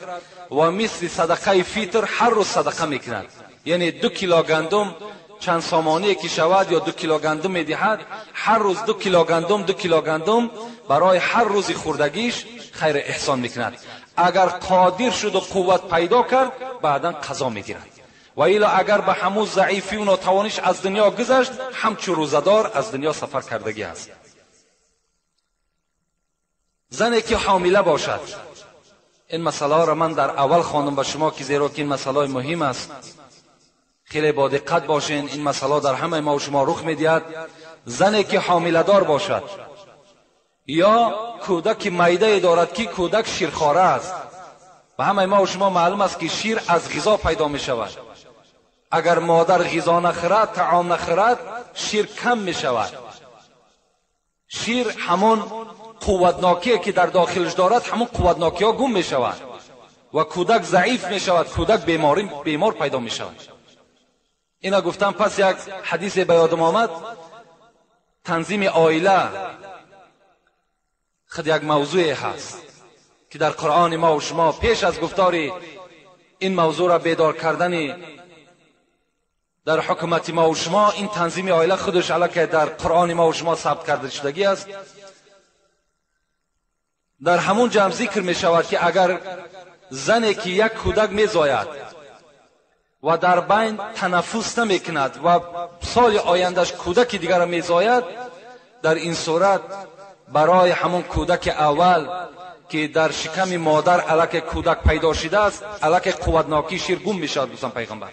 Speaker 1: ва мисли садақаи фитр ҳар рӯз садақа мекунад. Яъне 2 кило гандум чанд сомоние ки шавад ё 2 кило гандум медиҳад, ҳар рӯз 2 кило гандум, 2 кило гандум барои ҳар рӯзи хӯрдагиш хайр эҳсон мекунад. Агар қодир шуду қувват пайдо кард, баъдан қазо мегирад. Ва ило агар ба ҳамун заифию нотавониш аз дунё гузашт, ҳамчун рӯзадор аз дунё сафар кардагӣ аст. Зане ки ҳомила бошад, ин масъалаҳоро ман дар аввал хондам ба шумо, ки зеро ки ин масъалаҳои муҳим аст, хеле бо диққат бошен. Ин масъала дар ҳамаи мо ва шумо рух медиҳад. Зане ки ҳомиладор бошад ё кӯдаки майдае дорад ки кӯдак ширхора аст, ба ҳамаи мо ва шумо маълум аст ки шир аз ғизо пайдо мешавад. Агар модар ғизо нахӯрад, таом нахӯрад, шир кам мешавад. Шир ҳамон қувватнокие ки дар дохилаш дорад, ҳамон қувватнокиҳо гум мешавад ва кӯдак заиф мешавад, кӯдак бемор пайдо мешавад. Ина гуфтам, пас як ҳадисе ба ёдам омад. Танзими оила худ як мавзӯе ҳаст ки дар Қуръони мо ва шумо пеш аз гуфтори ин мавзӯъро бедор кардани дар ҳукумати мо ва шумо, ин танзими оила худаш аллакай дар Қуръони мо ва шумо сабт карда шудагӣ аст. Дар ҳамун ҷамъ зикр мешавад ки агар зане ки як кӯдак мезояд ва дар байн танаффус намекунад ва соли ояндаш кӯдаки дигарро мезояд, дар ин сурат барои ҳамон кӯдаки аввал ки дар шиками модар аллакай кӯдак пайдо шудааст, аллакай қувватнокии шир гум мешавад, гуфтан пайғамбар.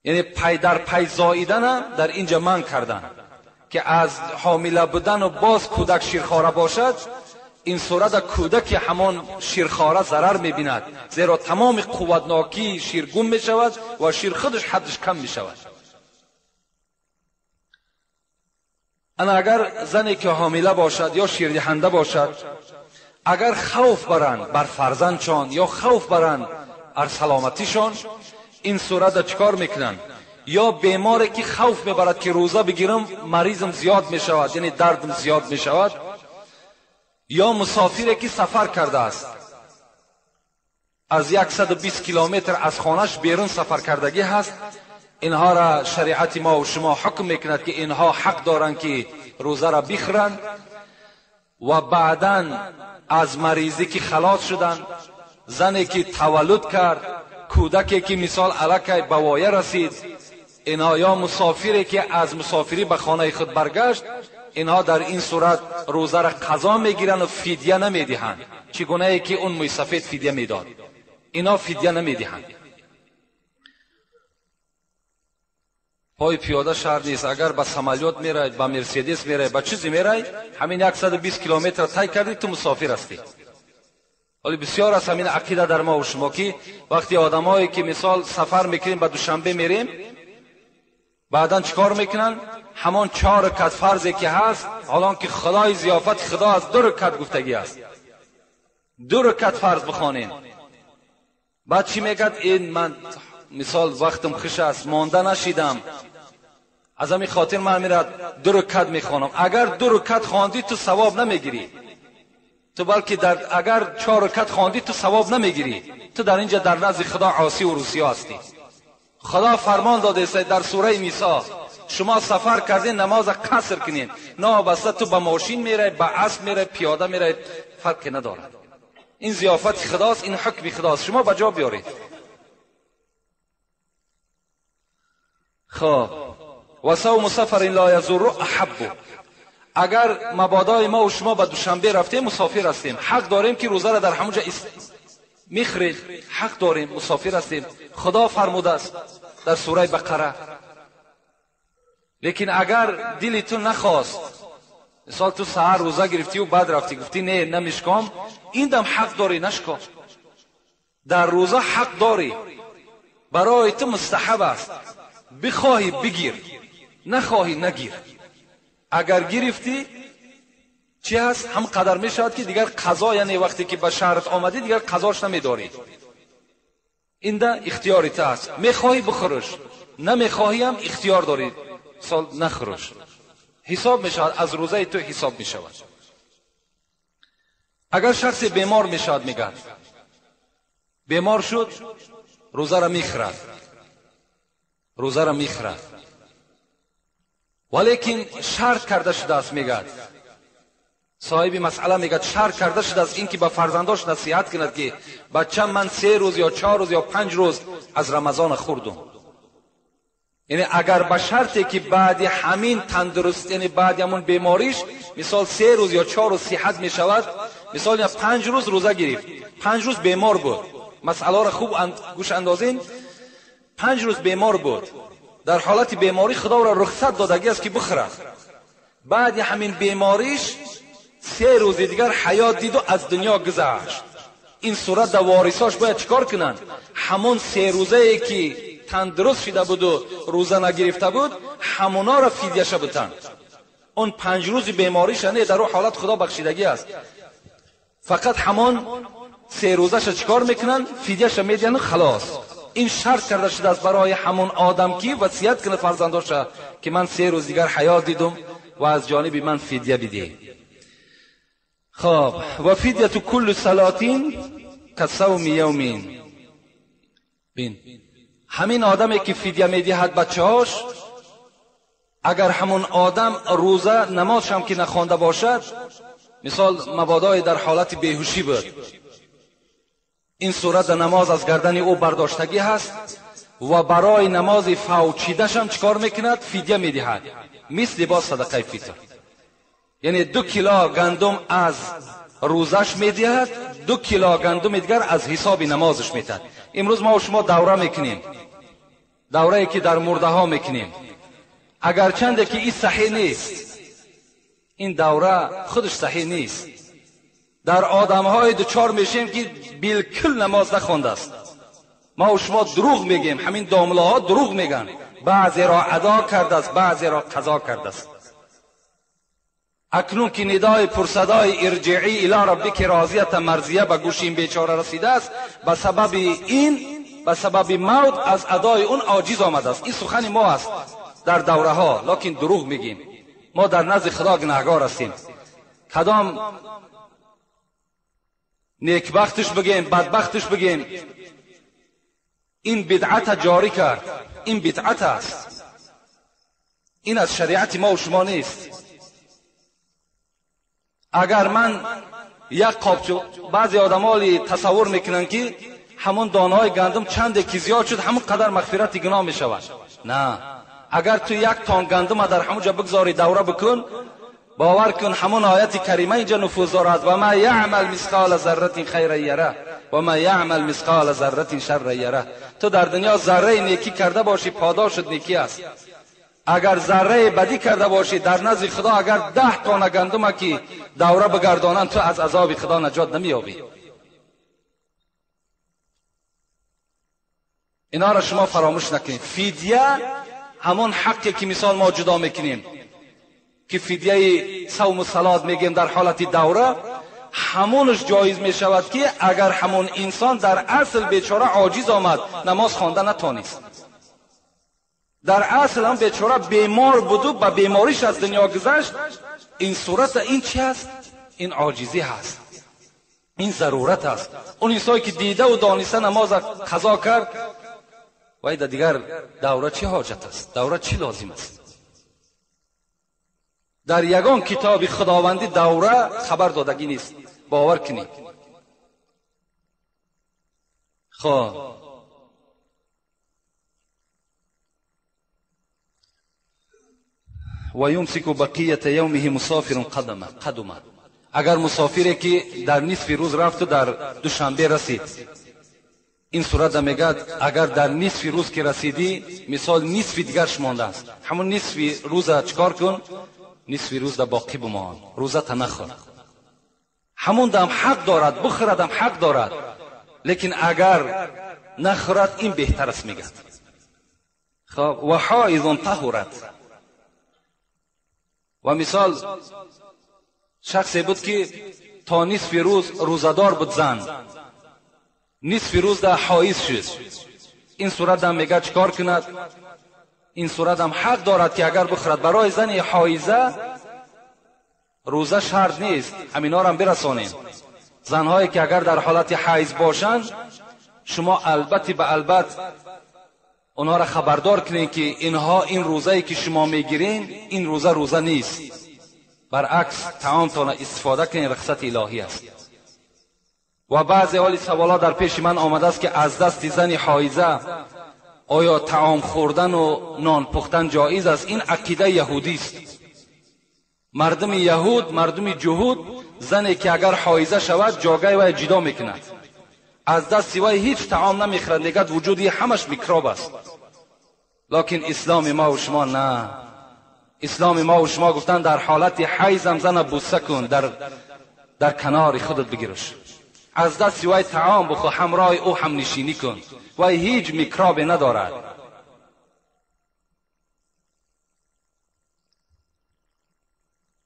Speaker 1: Яъне пай дар пай зоидана дар инҷа манъ кардан ки аз ҳомила будану боз кӯдак ширхора бошад, ин сурата кӯдаки ҳамон ширхора зарар мебинад, зеро тамоми қувватнокии шир гум мешавад ва шир худаш ҳаддаш кам мешавад. Ана агар зане ки ҳомила бошад ё ширдиҳанда бошад, агар хавф баранд бар фарзандшон ё хавф баранд бар саломатишон, ин сурата чӣ кор мекунанд? Ё беморе ки хавф мебарад ки рӯза бигирам, маризм зиёд мешавад, яъне дардм зиёд мешавад, ё мусофире ки сафар кардааст, аз 120 километр аз хонаш берун сафар кардагӣ ҳаст, инҳоро шариати мо ва шумо ҳукм мекунад ки инҳо ҳақ доранд ки рӯзаро бихӯранд ва баъдан аз маризӣ ки халос шуданд, зане ки таваллуд кард, кӯдаке ки мисол аллакай ба воя расид, инҳо ё мусофире ки аз мусофирӣ ба хонаи худ баргашт, инҳо дар ин сурат рӯзаро қазо мегиранд ва фидя намедиҳанд, чӣ гунае ки он мӯйсафед фидя медод, инҳо фидя намедиҳанд. Пой пиёда шарт нест. Агар ба самолёт мерай, ба Мерседес мерай, ба чизе мерай, ҳамин 120 километр тай кардӣ, ту мусофир ҳастӣ. Ҳоли бисёр аст ҳамин ақида дар мо ва шумо, ки вақти одамое ки мисол сафар мекунем, ба Душанбе мерем, баъдан чикор мекунанд? Ҳамон 4 ракат фарзе ки ҳаст, ҳолон ки худои зиёфати худо аз 2 ракат гуфтагӣ аст, 2 ракат фарз бихонем. Баъд чӣ мегӯяд? Ин ман мисол вақтам хуш аст, монда нашидам, аз ҳамин хотир ман мерад 2 ракат мехонам. Агар 2 ракат хондӣ, ту савоб намегирӣ. Ту балки агар 4 ракат хондӣ, ту савоб намегирӣ. Ту дар инҷа дар назди худо осӣ ва русиё ҳастӣ. Худо фармон додааст дар сураи Нисо: шумо сафар кардин, намоз қаср кунед. Новобаста ту ба мошин мерай, ба асп мерай, пиёда мерай, фарқе надорад. Ин зиёфати худост, ин ҳукми худост, шумо ба ҷо биёред. خب و صوم سفر لا یضر احب. اگر مبادای ما و شما به دوشنبه رفتیم، مسافر هستیم، حق داریم که روزه را در همونجا میخریم، حق داریم، مسافر هستیم، خدا فرموده است در سوره بقره. لیکن اگر دل تو نخواست، مثال تو سحر روزه گرفتی و بعد رفتی گفتی نه نمیشکم، این دم حق داری نشکن. در روزه حق داری، برای تو مستحب است، بخواهی بگیر، نخواهی نگیر. اگر گرفتی چی هست؟ هم قدر می شود که دیگر قضا، یعنی وقتی که به شهرت آمدی دیگر قضاش نمیداری. این ده اختیاری تا هست، میخواهی بخورش، نمیخواهی هم اختیار داری، سال نخورش. حساب می شود، از روزه تو حساب می شود. اگر شخص بیمار می شود، میگن بیمار شد، روزه را میخورد، روزه را میخورد، ولیکن شرط کرده شده است. میگد صاحب مسئله، میگد شرط کرده شده است اینکه به فرزنداش نصیحت کند که بچه من 3 روز یا 4 روز یا 5 روز از رمضان خوردم. یعنی اگر به شرطی که بعد همین تندرست، یعنی بعد همون بیماریش، مثال 3 روز یا 4 روز صحت میشود، مثال یا 5 روز روزه گرفت، 5 روز بیمار بود، مسئله را خوب گوش اندازین، 5 روز بیمار بود، در حالت بیماری خدا را رخصت دادگی است که بخورد. بعد همین بیماریش 3 روز دیگر حیات دید و از دنیا گذشت. این صورت در وارثاش باید چیکار کنند؟ همون 3 روزه ای که تندرست شده بود و روزه نگرفته بود، همونا را فدیه شه بتن. اون 5 روز بیماریش نه، در اون حالت خدا بخشیدگی است. فقط همون 3 روزه ش چیکار میکنن؟ فدیه ش میدن، خلاص. این شرط کرده شده است برای همون آدم که وصیت کنه فرزنداش که من 3 روز دیگر حیات دیدم و از جانب من فدیه بده. خب و فدیه کل صلاتین کصوم یومین. بین همین آدمی که فدیه میدهد بچه‌هاش، اگر همون آدم روزه نمازش هم که نخوانده باشد، مثال مبادای در حالت بیهوشی بود، این صورت نماز از گردن او برداشتگی هست و برای نماز فوچیدش هم چیکار میکند؟ فدیه میدهد، مثل با صدقه فطر. یعنی 2 کیلو گندم از روزش میدهد، 2 کیلو گندم دیگر از حساب نمازش میدهد. امروز ما و شما دوره میکنیم، دوره که در مرده ها میکنیم، اگرچند که این صحیح نیست، این دوره خودش صحیح نیست. در آدم های دچار میشیم که بالکل نماز نخوانده است. ما و شما دروغ میگیم، همین دامله ها دروغ میگن، بعضی را ادا کرده است، بعضی را قضا کرده است. اکنون که ندای پرصدای ارجعی الی ربک راضیه مرضیه به گوش این بیچاره رسیده است، به سبب این، به سبب موت از ادای اون عاجز آمده است. این سخن ما است در دوره ها، لکن دروغ میگیم. ما در نزد خدا گناهگار هستیم. کدام نیکبختش بگیم، بدبختش بگیم، این بدعت جاری کرد، این بدعت است، این از شریعت ما و شما نیست. اگر من یک قابچو، بعضی آدمالی تصور میکنن که همون دانه‌های گندم چند که زیاد شد همون قدر مغفرت گناه میشود. نه، اگر تو 1 تن گندم در همونجا بگذاری دوره بکن، باور کن همون آیت کریمه اینجا نفوذ دارد: و ما یعمل مثقال ذره خیرا یره و ما یعمل مثقال ذره شرا یره. تو در دنیا ذره نیکی کرده باشی، پاداشت نیکی است. اگر ذره بدی کرده باشی در نزد خدا، اگر 10 تانه گندم که دوره بگردانند، تو از عذاب خدا نجات نمیابی. اینا را شما فراموش نکنید. فدیه همون حقی که مثال ما جدا میکنیم که فدیه صوم و صلات میگیم در حالت دوره، همونش جایز میشود که اگر همون انسان در اصل بیچاره عاجز آمد، نماز خوانده نتانست، در اصل هم بیچاره بیمار بود و به بیماریش از دنیا گذشت، این صورت این چی هست؟ این عاجزی هست، این ضرورت است. اون انسانی که دیده و دانسته نماز قضا کرد، وای در دیگر دوره چی حاجت است؟ دوره چی لازم است؟ در یگان کتاب خداوندی دوره خبر دادگی نیست، باور کنید. خب و یمسک بقیه یومه مسافر قدمه. اگر مسافری که در نصف روز رفت و در دوشنبه رسید، این صورت میگد اگر در نصف روز که رسیدی، مثال نصف دیگرش مانده است، همون نصف روز چکار کن؟ نصف روز در باقی بمان، روزه تا نخور. همون دم حق دارد بخوردم، حق دارد، لیکن اگر نخورد این بهتر است میگد. خب و حائض طهرت. و مثال شخصی بود که تا نصف روز روزدار بود، زن نصف روز در حائض شد، این صورت هم میگه چکار کند؟ این صورت هم حق دارد که اگر بخورد. برای زن حائضه روزه شرط نیست، همینا را هم برسانیم. زنهایی که اگر در حالت حیض باشند، شما البته به البته اونها را خبردار کنین که اینها این روزه‌ای که شما میگیرین این روزه روزه نیست، برعکس طعامتان استفاده کنین، رخصت الهی است. و بعضی حالی سوالا در پیش من آمده است که از دست زن حائضه آیا طعام خوردن و نان پختن جایز است؟ این عقیده یهودی است. مردم یهود، مردم جهود، زنی که اگر حائضه شود جاگه وی جدا میکند، از دست وی هیچ طعام نمیخورد، میگد وجودی همش میکروب است. لکن اسلام ما و شما نه، اسلام ما و شما گفتن در حالت حیض هم زن بوسه کن، در کنار خودت بگیرش، از دست وی طعام بخور، همراه او هم نشینی کن، وی هیچ میکروب ندارد.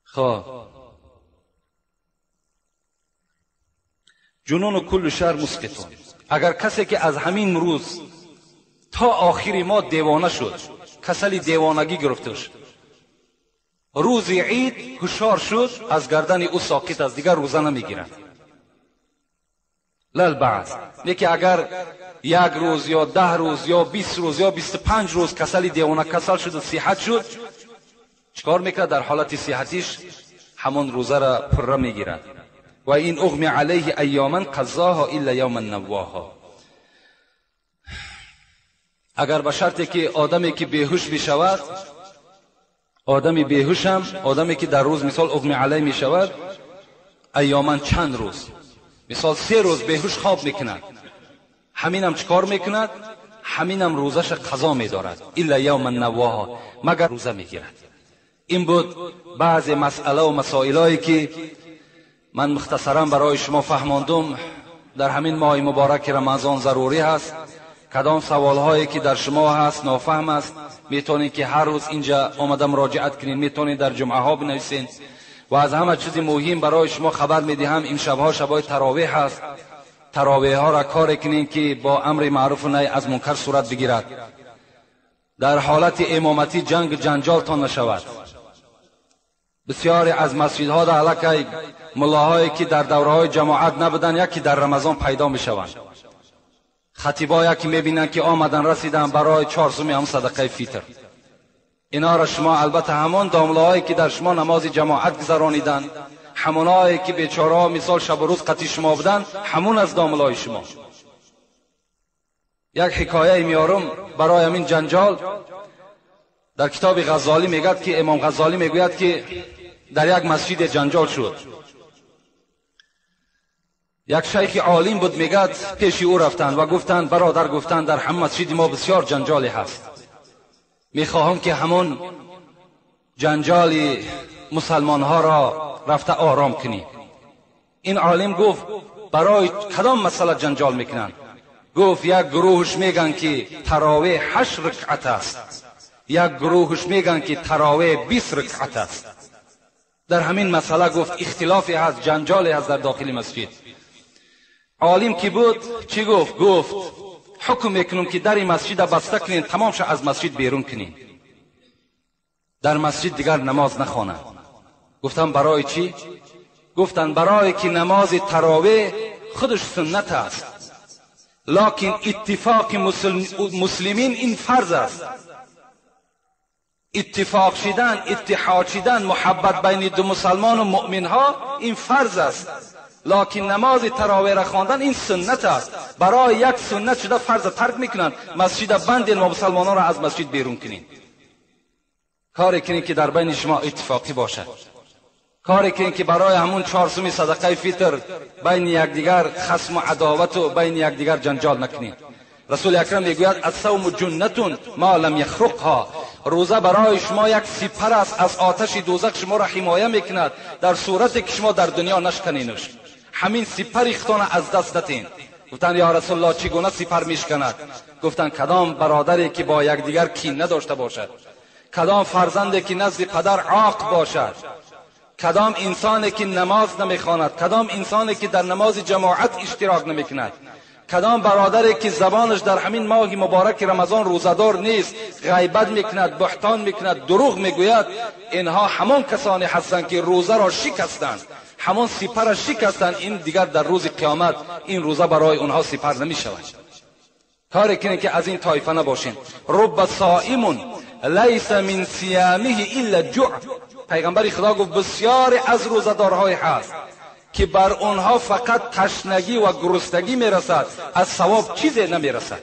Speaker 1: خب جنون کل شهر مسقطون. اگر کسی که از همین روز تا آخر ما دیوانه شد، کسل دیوانگی گرفتش، روز عید هوشیار شد، از گردن او ساقط است، دیگر روزه نمیگیرد. للبعض لیکن اگر یک روز یا 10 روز یا 20 روز یا 25 روز کسل دیوانه کسل شد و صحت شد، چکار میکرد؟ در حالت صحتیش همون روزه را پره میگیرد. و این اغمی علیه ایاما قضاها الا یوما نواها. اگر به شرطی که آدمی که بیهوش میشود، آدمی بیهوش هم، آدمی که در روز مثال اغمی علیه میشود، ایاما چند روز، مثال 3 روز بیهوش خواب میکند، همین هم چکار میکند؟ همین هم روزش قضا میدارد، الا یوما نواها، مگر روزه میگیرد. این بود بعضی مسئله و مسائلایی که من مختصرا برای شما فهماندم. در همین ماه مبارک رمضان ضروری هست کدام سوالهایی که در شما هست نافهم است، میتونید که هر روز اینجا آمده مراجعت کنید، میتونید در جمعه ها بنویسین. و از همه چیز مهم برای شما خبر میدهم، این شبها شبهای تراویح هست. تراویح ها را کار کنین که با امر معروف و نهی از منکر صورت بگیرد. در حالت امامتی جنگ جنجالتان نشود. بسیاری از مسجدها در علاقه ملاهایی که در دوره‌های جماعت نبودن یکی در رمضان پیدا میشوند. خطیبا یکی میبینن که آمدن رسیدن برای 4 سومی هم صدقه فیتر. اینا را شما البته همان داملاهایی که در شما نماز جماعت گذرانیدن، همونایی که بیچاره مثال شب و روز قطی شما بودن، همون از داملای شما. یک حکایه میارم برای همین جنجال. در کتاب غزالی میگد که امام غزالی میگوید که در یک مسجد جنجال شد. یک شیخ عالم بود، میگد پیش او رفتند و گفتند برادر، گفتند در هم مسجد ما بسیار جنجالی هست. میخواهم که همون جنجال مسلمان ها را رفته آرام کنی. این عالم گفت برای کدام مسئله جنجال میکنن؟ گفت یک گروهش میگن که تراویح 8 رکعت است، یک گروهش میگن که تراویح 20 رکعت است. در همین مسئله گفت اختلافی هست، جنجالی هست در داخل مسجد. عالم که بود چی گفت؟ گفت حکم میکنم که در مسجد بسته کنین، تمامش از مسجد بیرون کنین، در مسجد دیگر نماز نخوانند. گفتم برای چی؟ گفتن برای که نماز تراویح خودش سنت است، لکن اتفاق مسلمین این فرض است. اتفاق شدن، اتحاد شدن، محبت بین دو مسلمان و مؤمن ها این فرض است، لکن نماز تراویح را خواندن این سنت است. برای یک سنت شده فرض ترک میکنند، مسجد بندین و مسلمانان را از مسجد بیرون کنین. کاری کنین که در بین شما اتفاقی باشد، کاری کنین که برای همون 4 سوم صدقه فطر بین یکدیگر خصم و عداوت و بین یکدیگر جنجال نکنین. رسول اکرم میگوید الصوم جنة ما لم یخرقها، روزه برای شما یک سپر است از آتش دوزخ، شما را حمایه میکند در صورتی که شما در دنیا نشکنینش. همین سپر اختان از دست ندین. گفتند یا رسول الله چگونه سپر میشکند؟ گفتند کدام برادری که با یکدیگر کین نداشته باشد، کدام فرزندی که نزد پدر عاق باشد، کدام انسانی که نماز نمیخواند، کدام انسانی که در نماز جماعت اشتراک نمیکند، کدام برادری که زبانش در همین ماه مبارک رمضان روزه‌دار نیست، غیبت میکند، بهتان میکند، دروغ میگوید، اینها همان کسانی هستند که روزه را شکستند، همان سپر را شکستند. این دیگر در روز قیامت این روزه برای اونها سپر نمیشود. کاری کنید که از این طایفه نباشین. رب صائم لیس من صیامه الا جوع. پیغمبر خدا گفت بسیاری از روزه‌دارهای هست که بر آنها فقط تشنگی و گرسنگی میرسد، از ثواب چیزی نمیرسد.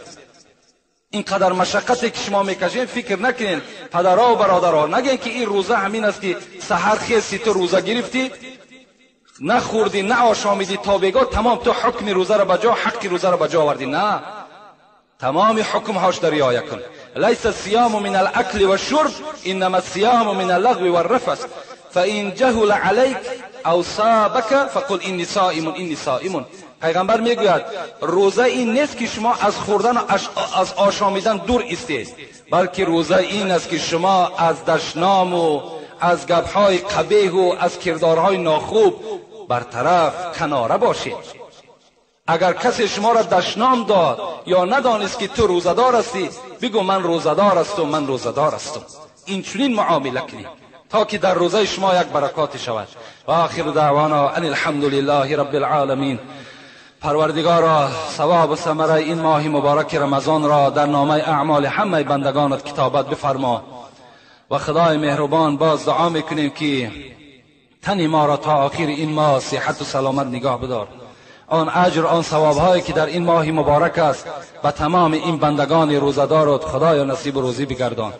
Speaker 1: اینقدر مشقتی که شما میکشین فکر نکنین پدرها و برادرها، نگین که این روزه همین است که سحر خیستی تو روزه گرفتی، نخوردی، نه آشامیدی تا بگاه تمام تو حکم روزه را بجا، حق روزه را بجا آوردی. نه، تمام حکم هاش در رعایت کن. لیس الصیام من الاکل والشرب انما الصیام من اللغو والرفث فان جهل علیک او صابک فقل انی صائم انی صائم. پیغمبر میگوید روزه این نیست که شما از خوردن و از آشامیدن دور ایستید، بلکه روزه این است که شما از دشنام و از گپهای قبیح و از کردارهای ناخوب برطرف کناره باشید. اگر کسی شما را دشنام داد یا ندانست که تو روزه‌دار هستی، بگو من روزه‌دار هستم، من روزه‌دار هستم. این چنین معامله کنید تا که در روزه شما یک برکات شود. و آخر دعوانا ان الحمد لله رب العالمین. پروردگارا ثواب و ثمره این ماه مبارک رمضان را در نامه اعمال همه بندگانت کتابت بفرما. و خدای مهربان باز دعا میکنیم که تن ما را تا آخر این ماه صحت و سلامت نگاه بدار. آن اجر، آن ثواب هایی که در این ماه مبارک است و تمام این بندگان روزه‌دارت خدایا نصیب روزی بگردان.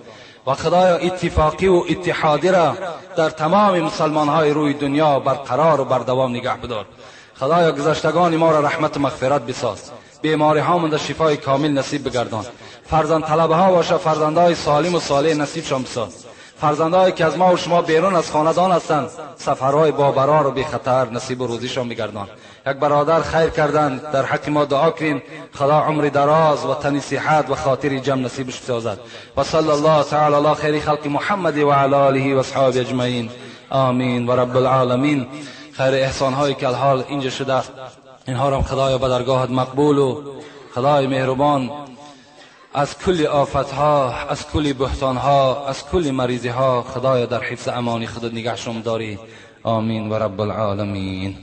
Speaker 1: و خدایا اتفاقی و اتحادی را در تمام مسلمان های روی دنیا برقرار و بردوام نگه بدار. خدایا گذشتگان ما را رحمت و مغفرت بساز، بیماری ها در شفای کامل نصیب بگردان. فرزند طلبه ها باشه فرزندهای سالم و صالح نصیبشان بساز. فرزندهایی که از ما و شما بیرون از خاندان هستند سفرهای با برار و بی خطر نصیب و روزیشان بگردان. یک برادر خیر کردن در حق ما دعا کنیم، خدا عمر دراز و تن صحت و خاطر جمع نصیبش بسازد. و صلی الله تعالی علی خیر خلق محمد و علی آله و اصحابه اجمعین، آمین و رب العالمین. خیر احسان هایی که الحال اینجا شده اینها را خدایا به درگاهت مقبول و خدای مهربان از کل آفتها، از کل بهتانها، از کل مریضیها خدایا در حفظ امانی خودت نگهشون داری. آمین و رب العالمین.